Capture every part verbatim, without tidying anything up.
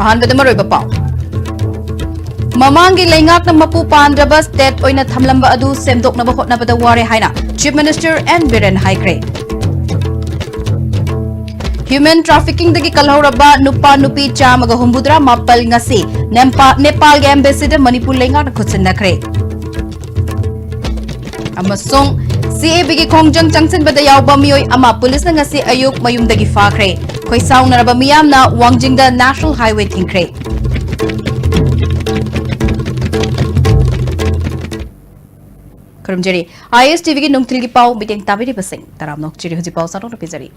ꯑꯍꯥꯟꯕꯗ ꯃꯔꯨꯑꯣꯏꯕ ꯄꯥꯎ꯫ ꯃꯃꯥꯡꯒꯤ ꯂꯩꯉꯥꯛꯅ ꯃꯄꯨ ꯄꯥꯟꯗ꯭ꯔꯕ state ꯑꯣꯏꯅ ꯊꯝꯂꯝꯕ ꯑꯗꯨ ꯁꯦꯝꯗꯣꯛꯅꯕ ꯍꯣꯠꯅꯕꯗ ꯋꯥꯔꯦ ꯍꯥꯏꯅ Chief Minister N ꯕꯤꯔꯦꯟ ꯍꯥꯏꯈ꯭ꯔꯦ꯫ Human traffickingꯗꯒꯤ ꯀꯜꯍꯧꯔꯕ ꯅꯨꯄꯥ ꯅꯨꯄꯤ ꯆꯥꯝꯃꯒ ꯍꯨꯝꯐꯨꯇꯔꯥ ꯃꯥꯄꯜ ꯉꯁꯤ ꯅꯦꯝꯄꯥ-, ꯅꯦꯄꯥꯜꯒꯤ embassyꯗ ꯃꯅꯤꯄꯨꯔ ꯂꯩꯉꯥꯛꯅ ꯈꯨꯠꯁꯤꯟꯅꯈ꯭ꯔꯦ꯫ ꯑꯃꯁꯨꯡ CABꯒꯤ ꯈꯣꯡꯖꯪ ꯆꯪꯁꯤꯟꯕꯗ ꯌꯥꯎꯕ ꯃꯤꯑꯣꯏ ꯑꯃ ꯄꯨꯂꯤꯁꯅ ꯉꯁꯤ ꯑꯌꯨꯛ ꯃꯌꯨꯝꯗꯒꯤ ꯐꯥꯈ꯭ꯔꯦ꯫ ꯈꯣꯏꯁꯥꯎꯅꯔꯕ ꯃꯤꯌꯥꯝꯅ ꯋꯥꯡꯖꯤꯡꯗ National Highway ꯊꯤꯡꯈ꯭ꯔꯦ꯫ ꯈꯨꯔꯨꯝꯖꯔꯤ꯫ ISTVꯒꯤ ꯅꯨꯡꯊꯤꯜꯒꯤ ꯄꯥꯎ ꯃꯤꯠꯌꯦꯡ ꯇꯥꯕꯤꯔꯤꯕꯁꯤꯡ ꯇꯔꯥꯝꯅ ꯑꯣꯛꯆꯔꯤ꯫ ꯍꯧꯖꯤꯛ ꯄꯥꯎ ꯁꯟꯗꯣꯛꯅ ꯄꯤꯖꯔꯤ꯫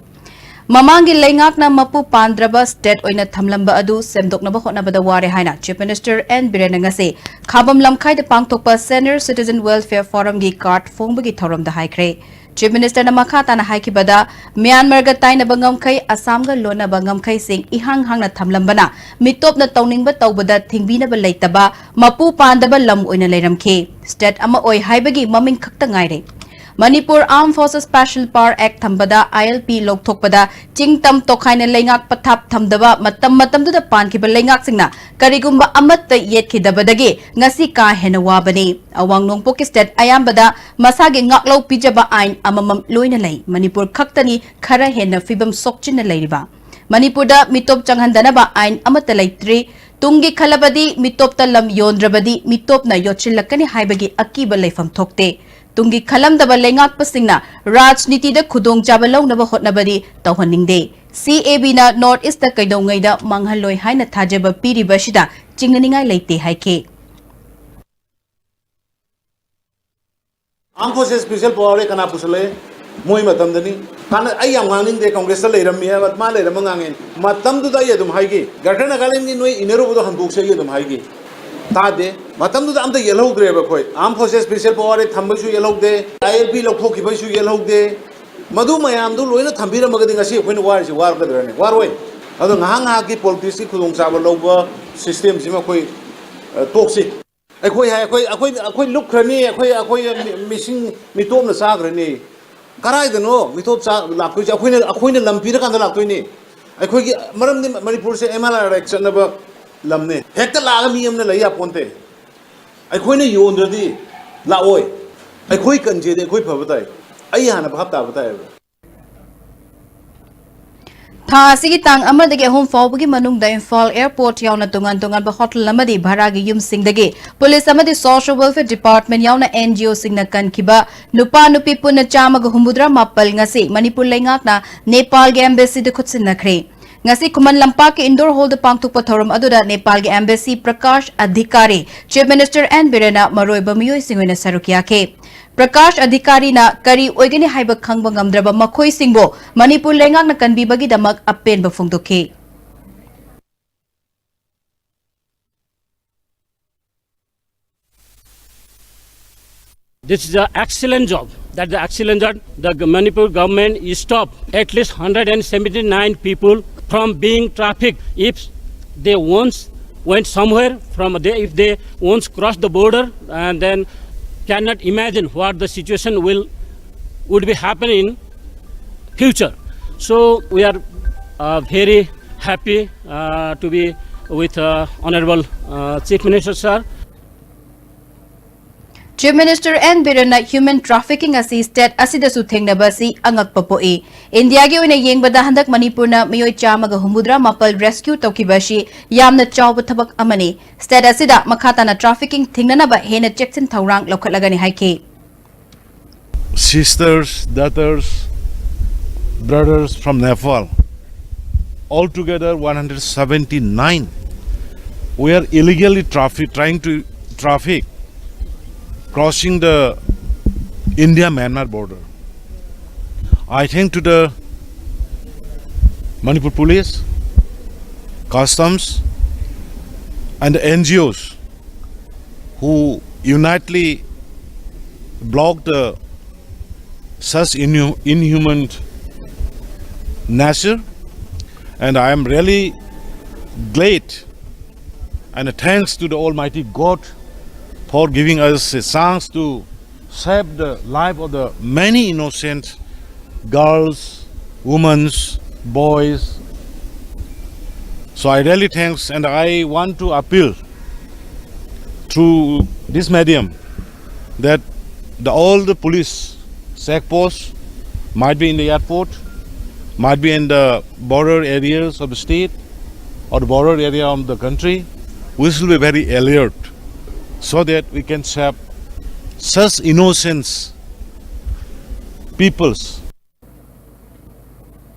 ꯃꯃꯥꯡꯒꯤ ꯂꯩꯉꯥꯛꯅ ꯃꯄꯨ ꯄꯥꯟꯗ꯭ꯔꯕ state ꯑꯣꯏꯅ ꯊꯝꯂꯝꯕ ꯑꯗꯨ ꯁꯦꯝꯗꯣꯛꯅꯕ ꯍꯣꯠꯅꯕꯗ ꯋꯥꯔꯦ ꯍꯥꯏꯅ Chief Minister N ꯕꯤꯔꯦꯟꯅ ꯉꯁꯤ ꯈꯥꯕꯝ ꯂꯝꯈꯥꯏꯗ ꯄꯥꯡꯊꯣꯛꯄ Senior Citizen Welfare Forumꯒꯤ card ꯐꯣꯡꯕꯒꯤ ꯊꯧꯔꯝꯗ ꯍꯥꯏꯈ꯭ꯔꯦ꯫ Chief Ministerꯅ ꯃꯈꯥ ꯇꯥꯅ ꯍꯥꯏꯈꯤꯕꯗ, ꯃ꯭ꯌꯥꯟꯃꯥꯔꯒ ꯇꯥꯏꯅꯕ ꯉꯝꯈꯩ, ꯑꯁꯥꯝꯒ ꯂꯣꯟꯅꯕ ꯉꯝꯈꯩꯁꯤꯡ ꯏꯍꯥꯡ ꯍꯥꯡꯅ ꯊꯝꯂꯝꯕꯅ ꯃꯤꯇꯣꯞꯅ ꯇꯧꯅꯤꯡꯕ ꯇꯧꯕꯗ ꯊꯤꯡꯕꯤꯅꯕ ꯂꯩꯇꯕ, ꯃꯄꯨ ꯄꯥꯟꯗꯕ ꯂꯝ ꯑꯣꯏꯅ ꯂꯩꯔꯝꯈꯤ꯫ State ꯑꯃ ꯑꯣꯏ ꯍꯥꯏꯕꯒꯤ ꯃꯃꯤꯡ ꯈꯛꯇ ꯉꯥꯏꯔꯦ꯫ Manipur Armed Forces Special Power Act ꯊꯝꯕꯗ, ILP ꯂꯧꯊꯣꯛꯄꯗ, ꯆꯤꯡ ꯇꯝ ꯇꯣꯈꯥꯏꯅ ꯂꯩꯉꯥꯛ ꯄꯊꯥꯞ ꯊꯝꯗꯕ ꯃꯇꯝ ꯃꯇꯝꯗꯨꯗ ꯄꯥꯟꯈꯤꯕ ꯂꯩꯉꯥꯛꯁꯤꯡꯅ ꯀꯔꯤꯒꯨꯝꯕ ꯑꯃꯠꯇ ꯌꯦꯠꯈꯤꯗꯕꯗꯒꯤ ꯉꯁꯤ ꯀꯥ ꯍꯦꯟꯅ ꯋꯥꯕꯅꯤ꯫ ꯑꯋꯥꯡ ꯅꯣꯡꯄꯣꯛꯀꯤ state ꯑꯌꯥꯝꯕꯗ ꯃꯁꯥꯒꯤ ꯉꯥꯛꯂꯧ ꯄꯤꯖꯕ ꯑꯥꯏꯟ ꯑꯃꯃꯝ ꯂꯣꯏꯅ ꯂꯩ꯫ ꯃꯅꯤꯄꯨꯔ ꯈꯛꯇꯅꯤ ꯈꯔ ꯍꯦꯟꯅ ꯐꯤꯕꯝ ꯁꯣꯛꯆꯤꯟꯅ ꯂꯩꯔꯤꯕ꯫ ꯃꯅꯤꯄꯨꯔꯗ ꯃꯤꯇꯣꯞ ꯆꯪꯍꯟꯗꯅꯕ ꯑꯥꯏꯟ ꯑꯃꯠꯇ ꯂꯩꯇ꯭ꯔꯤ꯫ ꯇꯨꯡꯒꯤ ꯈꯜꯂꯕꯗꯤ ꯃꯤꯇꯣꯞꯇ ꯂꯝ ꯌꯣꯟꯗ꯭ꯔꯕꯗꯤ ꯃꯤꯇꯣꯞꯅ ꯌꯣꯠꯁꯤꯜꯂꯛꯀꯅꯤ ꯍꯥꯏꯕꯒꯤ ꯑꯀꯤꯕ ꯂꯩꯐꯝ ꯊꯣꯛꯇꯦ꯫ ꯇꯨꯡꯒꯤ ꯈꯜꯂꯝꯗꯕ ꯂꯩꯉꯥꯛꯄꯁꯤꯡꯅ ꯔꯥꯖꯅꯤꯇꯤꯗ ꯈꯨꯗꯣꯡꯆꯥꯕ ꯂꯧꯅꯕ ꯍꯣꯠꯅꯕꯗꯤ ꯇꯧꯍꯟꯅꯤꯡꯗꯦ꯫ CABꯅ North Eastꯇ ꯀꯩꯗꯧꯉꯩꯗ ꯃꯥꯡꯍꯜꯂꯣꯏ ꯍꯥꯏꯅ ꯊꯥꯖꯕ ꯄꯤꯔꯤꯕ ꯑꯁꯤꯗ ꯆꯤꯡꯅꯅꯤꯡꯉꯥꯏ ꯂꯩꯇꯦ ꯍꯥꯏꯈꯤ꯫ Armed Forces Special Power Act ꯀꯅꯥ ꯄꯨꯁꯜꯂꯛꯑꯦ? ꯃꯣꯏ ꯃꯇꯝꯗꯅꯤ꯫ ꯀꯥꯟꯅ-, ꯑꯩ ꯌꯥꯝ ꯉꯥꯡꯅꯤꯡꯗꯦ, Congressꯇ ꯂꯩꯔꯝꯃꯤ ꯍꯥꯏꯕ, ꯃꯥ ꯂꯩꯔꯝꯃ ꯉꯥꯡꯉꯦ꯫ ꯃꯇꯝꯗꯨꯗ ꯑꯩ ꯑꯗꯨꯝ ꯍꯥꯏꯈꯤ, Greater Nagalandꯒꯤ ꯅꯣꯏ ꯏꯟꯅꯔꯨꯕꯗꯣ ꯍꯟꯗꯣꯛꯁꯦ, ꯑꯩ ꯑꯗꯨꯝ ꯍꯥꯏꯈꯤ꯫ ꯇꯥꯗꯦ꯫ ꯃꯇꯝꯗꯨꯗ ꯑꯝꯇ ꯌꯦꯜꯍꯧꯗ꯭ꯔꯦꯕ ꯑꯩꯈꯣꯏ꯫ Armed Forces Special Power Act ꯊꯝꯕꯩꯁꯨ ꯌꯦꯜꯍꯧꯗꯦ, ILP ꯂꯧꯊꯣꯛꯈꯤꯕꯩꯁꯨ ꯌꯦꯜꯍꯧꯗꯦ꯫ ꯃꯗꯨ ꯃꯌꯥꯝꯗꯨ ꯂꯣꯏꯅ ꯊꯝꯕꯤꯔꯝꯃꯒꯗꯤ ꯉꯁꯤ ꯑꯩꯈꯣꯏꯅ ꯋꯥꯔꯤꯁꯤ ꯋꯥꯔꯛꯀꯗ꯭ꯔꯅꯦ? ꯋꯥꯔꯣꯏ꯫ ꯑꯗꯣ ꯉꯥꯏꯍꯥꯛ ꯉꯥꯏꯍꯥꯛꯀꯤ ꯄꯣꯂꯤꯇꯤꯛꯁꯀꯤ ꯈꯨꯗꯣꯡꯆꯥꯕ ꯂꯧꯕ ꯁꯤꯁꯇꯦꯝꯁꯤꯃ ꯑꯩꯈꯣꯏ, ꯑ, ꯇꯣꯛꯁꯤ꯫ ꯑꯩꯈꯣꯏ ꯍꯥꯏ, ꯑꯩꯈꯣꯏ, ꯑꯩꯈꯣꯏ, ꯑꯩꯈꯣꯏ ꯂꯨꯞꯈ꯭ꯔꯅꯤ, ꯑꯩꯈꯣꯏ, ꯑꯩꯈꯣꯏ ꯃꯤ-, ꯃꯤꯁꯤꯡ ꯃꯤꯇꯣꯞꯅ ꯆꯥꯈ꯭ꯔꯅꯤ꯫ ꯀꯗꯥꯏꯗꯅꯣ ꯃꯤꯇꯣꯞ ꯆꯥ-, ꯂꯥꯛꯇꯣꯏꯁꯦ? ꯑꯩꯈꯣꯏꯅ, ꯑꯩꯈꯣꯏꯅ ꯂꯝ ꯄꯤꯔꯀꯥꯟꯗ ꯂꯥꯛꯇꯣꯏꯅꯤ꯫ ꯑꯩꯈꯣꯏꯒꯤ ꯃꯔꯝꯗꯤ ꯃꯅꯤꯄꯨꯔꯁꯦ M I L R right ꯆꯠꯅꯕ ꯂꯝꯅꯦ꯫ ꯍꯦꯛꯇ ꯂꯥꯛꯑꯒ ꯃꯤ ꯑꯃꯅ ꯂꯩ ꯌꯥꯄꯣꯟꯇꯦ꯫ ꯑꯩꯈꯣꯏꯅ ꯌꯣꯟꯗ꯭ꯔꯗꯤ ꯂꯥꯛꯑꯣꯏ꯫ ꯑꯩꯈꯣꯏ ꯀꯟꯖꯦꯗꯤ ꯑꯩꯈꯣꯏ ꯐꯕ ꯇꯥꯏ꯫ ꯑꯩ ꯍꯥꯟꯅ ꯚꯥꯞ ꯇꯥꯕ ꯇꯥꯏꯕ꯫ ꯊꯥ ꯑꯁꯤꯒꯤ ꯇꯥꯡ ꯑꯃꯗꯒꯤ ꯑꯍꯨꯝ ꯐꯥꯎꯕꯒꯤ ꯃꯅꯨꯡꯗ ꯏꯝꯐꯥꯜ ꯑꯦꯌꯔꯄꯣꯔꯠ ꯌꯥꯎꯅ ꯇꯣꯉꯥꯟ ꯇꯣꯉꯥꯟꯕ ꯍꯣꯇꯦꯜ ꯑꯃꯗꯤ ꯚꯔꯥꯒꯤ ꯌꯨꯝꯁꯤꯡꯗꯒꯤ ꯄꯨꯂꯤꯁ ꯑꯃꯗꯤ ꯁꯣꯁꯤꯌꯦꯜ ꯋꯦꯜꯐꯤꯌꯔ ꯗꯤꯄꯥꯔꯠꯃꯦꯟꯠ ꯌꯥꯎꯅ ꯑꯦꯟ ꯖꯤ ꯑꯣꯁꯤꯡꯅ ꯀꯟꯈꯤꯕ ꯅꯨꯄꯥ ꯅꯨꯄꯤ ꯄꯨꯟꯅ ꯆꯥꯝꯃꯒ ꯍꯨꯝꯐꯨꯇꯔꯥ ꯃꯥꯄꯜ ꯉꯁꯤ ꯃꯅꯤꯄꯨꯔ ꯂꯩꯉꯥꯛꯅ ꯅꯦꯄꯥꯜꯒꯤ ꯑꯦꯝꯕꯦꯁꯤꯗ ꯈꯨꯠꯁꯤꯟꯅꯈ꯭ꯔꯦ꯫ ꯉꯁꯤ ꯈꯨꯃꯟ ꯂꯝꯄꯥꯛꯀꯤ ꯏꯟꯗꯣꯔ ꯍꯣꯜꯗ ꯄꯥꯡꯊꯣꯛꯄ ꯊꯧꯔꯝ ꯑꯗꯨꯗ ꯅꯦꯄꯥꯜꯒꯤ ꯑꯦꯝꯕꯦꯁꯤ ꯄ꯭ꯔꯀꯥꯁ ꯑꯙꯤꯀꯥꯔꯤ, ꯆꯤꯐ ꯃꯤꯅꯤꯁꯇꯔ ꯑꯦꯟ ꯕꯤꯔꯦꯟꯅ ꯃꯔꯨꯑꯣꯏꯕ ꯃꯤꯑꯣꯏꯁꯤꯡ ꯑꯣꯏꯅ ꯁꯔꯨꯛ ꯌꯥꯈꯤ꯫ ꯄ꯭ꯔꯀꯥꯁ ꯑꯙꯤꯀꯥꯔꯤꯅ ꯀꯔꯤ ꯑꯣꯏꯒꯅꯤ ꯍꯥꯏꯕ ꯈꯪꯕ ꯉꯝꯗ꯭ꯔꯕ ꯃꯈꯣꯏꯁꯤꯡꯕꯨ ꯃꯅꯤꯄꯨꯔ ꯂꯩꯉꯥꯛꯅ ꯀꯟꯕꯤꯕꯒꯤꯗꯃꯛ ꯑꯄꯦꯟꯕ ꯐꯣꯡꯗꯣꯛꯈꯤ꯫ This is an excellent job. That the excellent job. The Manipur government stopped at least hundred and seventy-nine people from being trafficked. If they once went somewhere from there, if they once crossed the border, and then cannot imagine what the situation will, would be happening in future. So we are, uh, very happy, uh, to be with, uh, Honorable, uh, Chief Minister sir. Chief minister N ꯕꯤꯔꯦꯟꯅ human trafficking ꯑꯁꯤ state ꯑꯁꯤꯗꯁꯨ ꯊꯦꯡꯅꯕ ꯑꯁꯤ ꯑꯉꯛꯄ ꯄꯣꯛꯏ꯫ ꯏꯟꯗꯤꯌꯥꯒꯤ ꯑꯣꯏꯅ ꯌꯦꯡꯕꯗ ꯍꯟꯗꯛ ꯃꯅꯤꯄꯨꯔꯅ ꯃꯤꯑꯣꯏ ꯆꯥꯝꯃꯒ ꯍꯨꯝꯐꯨꯇꯔꯥ ꯃꯥꯄꯜ ꯔꯦꯁꯀ꯭ꯌꯨ ꯇꯧꯈꯤꯕ ꯑꯁꯤ ꯌꯥꯝꯅ ꯆꯥꯎꯕ ꯊꯕꯛ ꯑꯃꯅꯤ꯫ ꯁ꯭ꯇꯦꯠ ꯑꯁꯤꯗ ꯃꯈꯥ ꯇꯥꯅ ꯇ꯭ꯔꯥꯐꯤꯀꯤꯡ ꯊꯤꯡꯅꯅꯕ ꯍꯦꯟꯅ ꯆꯦꯛꯁꯤꯟ ꯊꯧꯔꯥꯡ ꯂꯧꯈꯠꯂꯒꯅꯤ ꯍꯥꯏꯈꯤ꯫ Sisters, daughters, brothers from Nepal, altogether one hundred seventy-nine, were illegally traffic, trying to traffic, crossing the India-Myanmar border. I thank to the Manipur Police, Customs, and the N G Os who unitedly blocked the such inhu-, inhuman nature. And I am really glad and thanks to the Almighty God for giving us a chance to save the life of the many innocent girls, women, boys. So I really thanks, and I want to appeal through this medium that the, all the police checkposts might be in the airport, might be in the border areas of the state or the border area of the country, we should be very alert so that we can save such innocent peoples.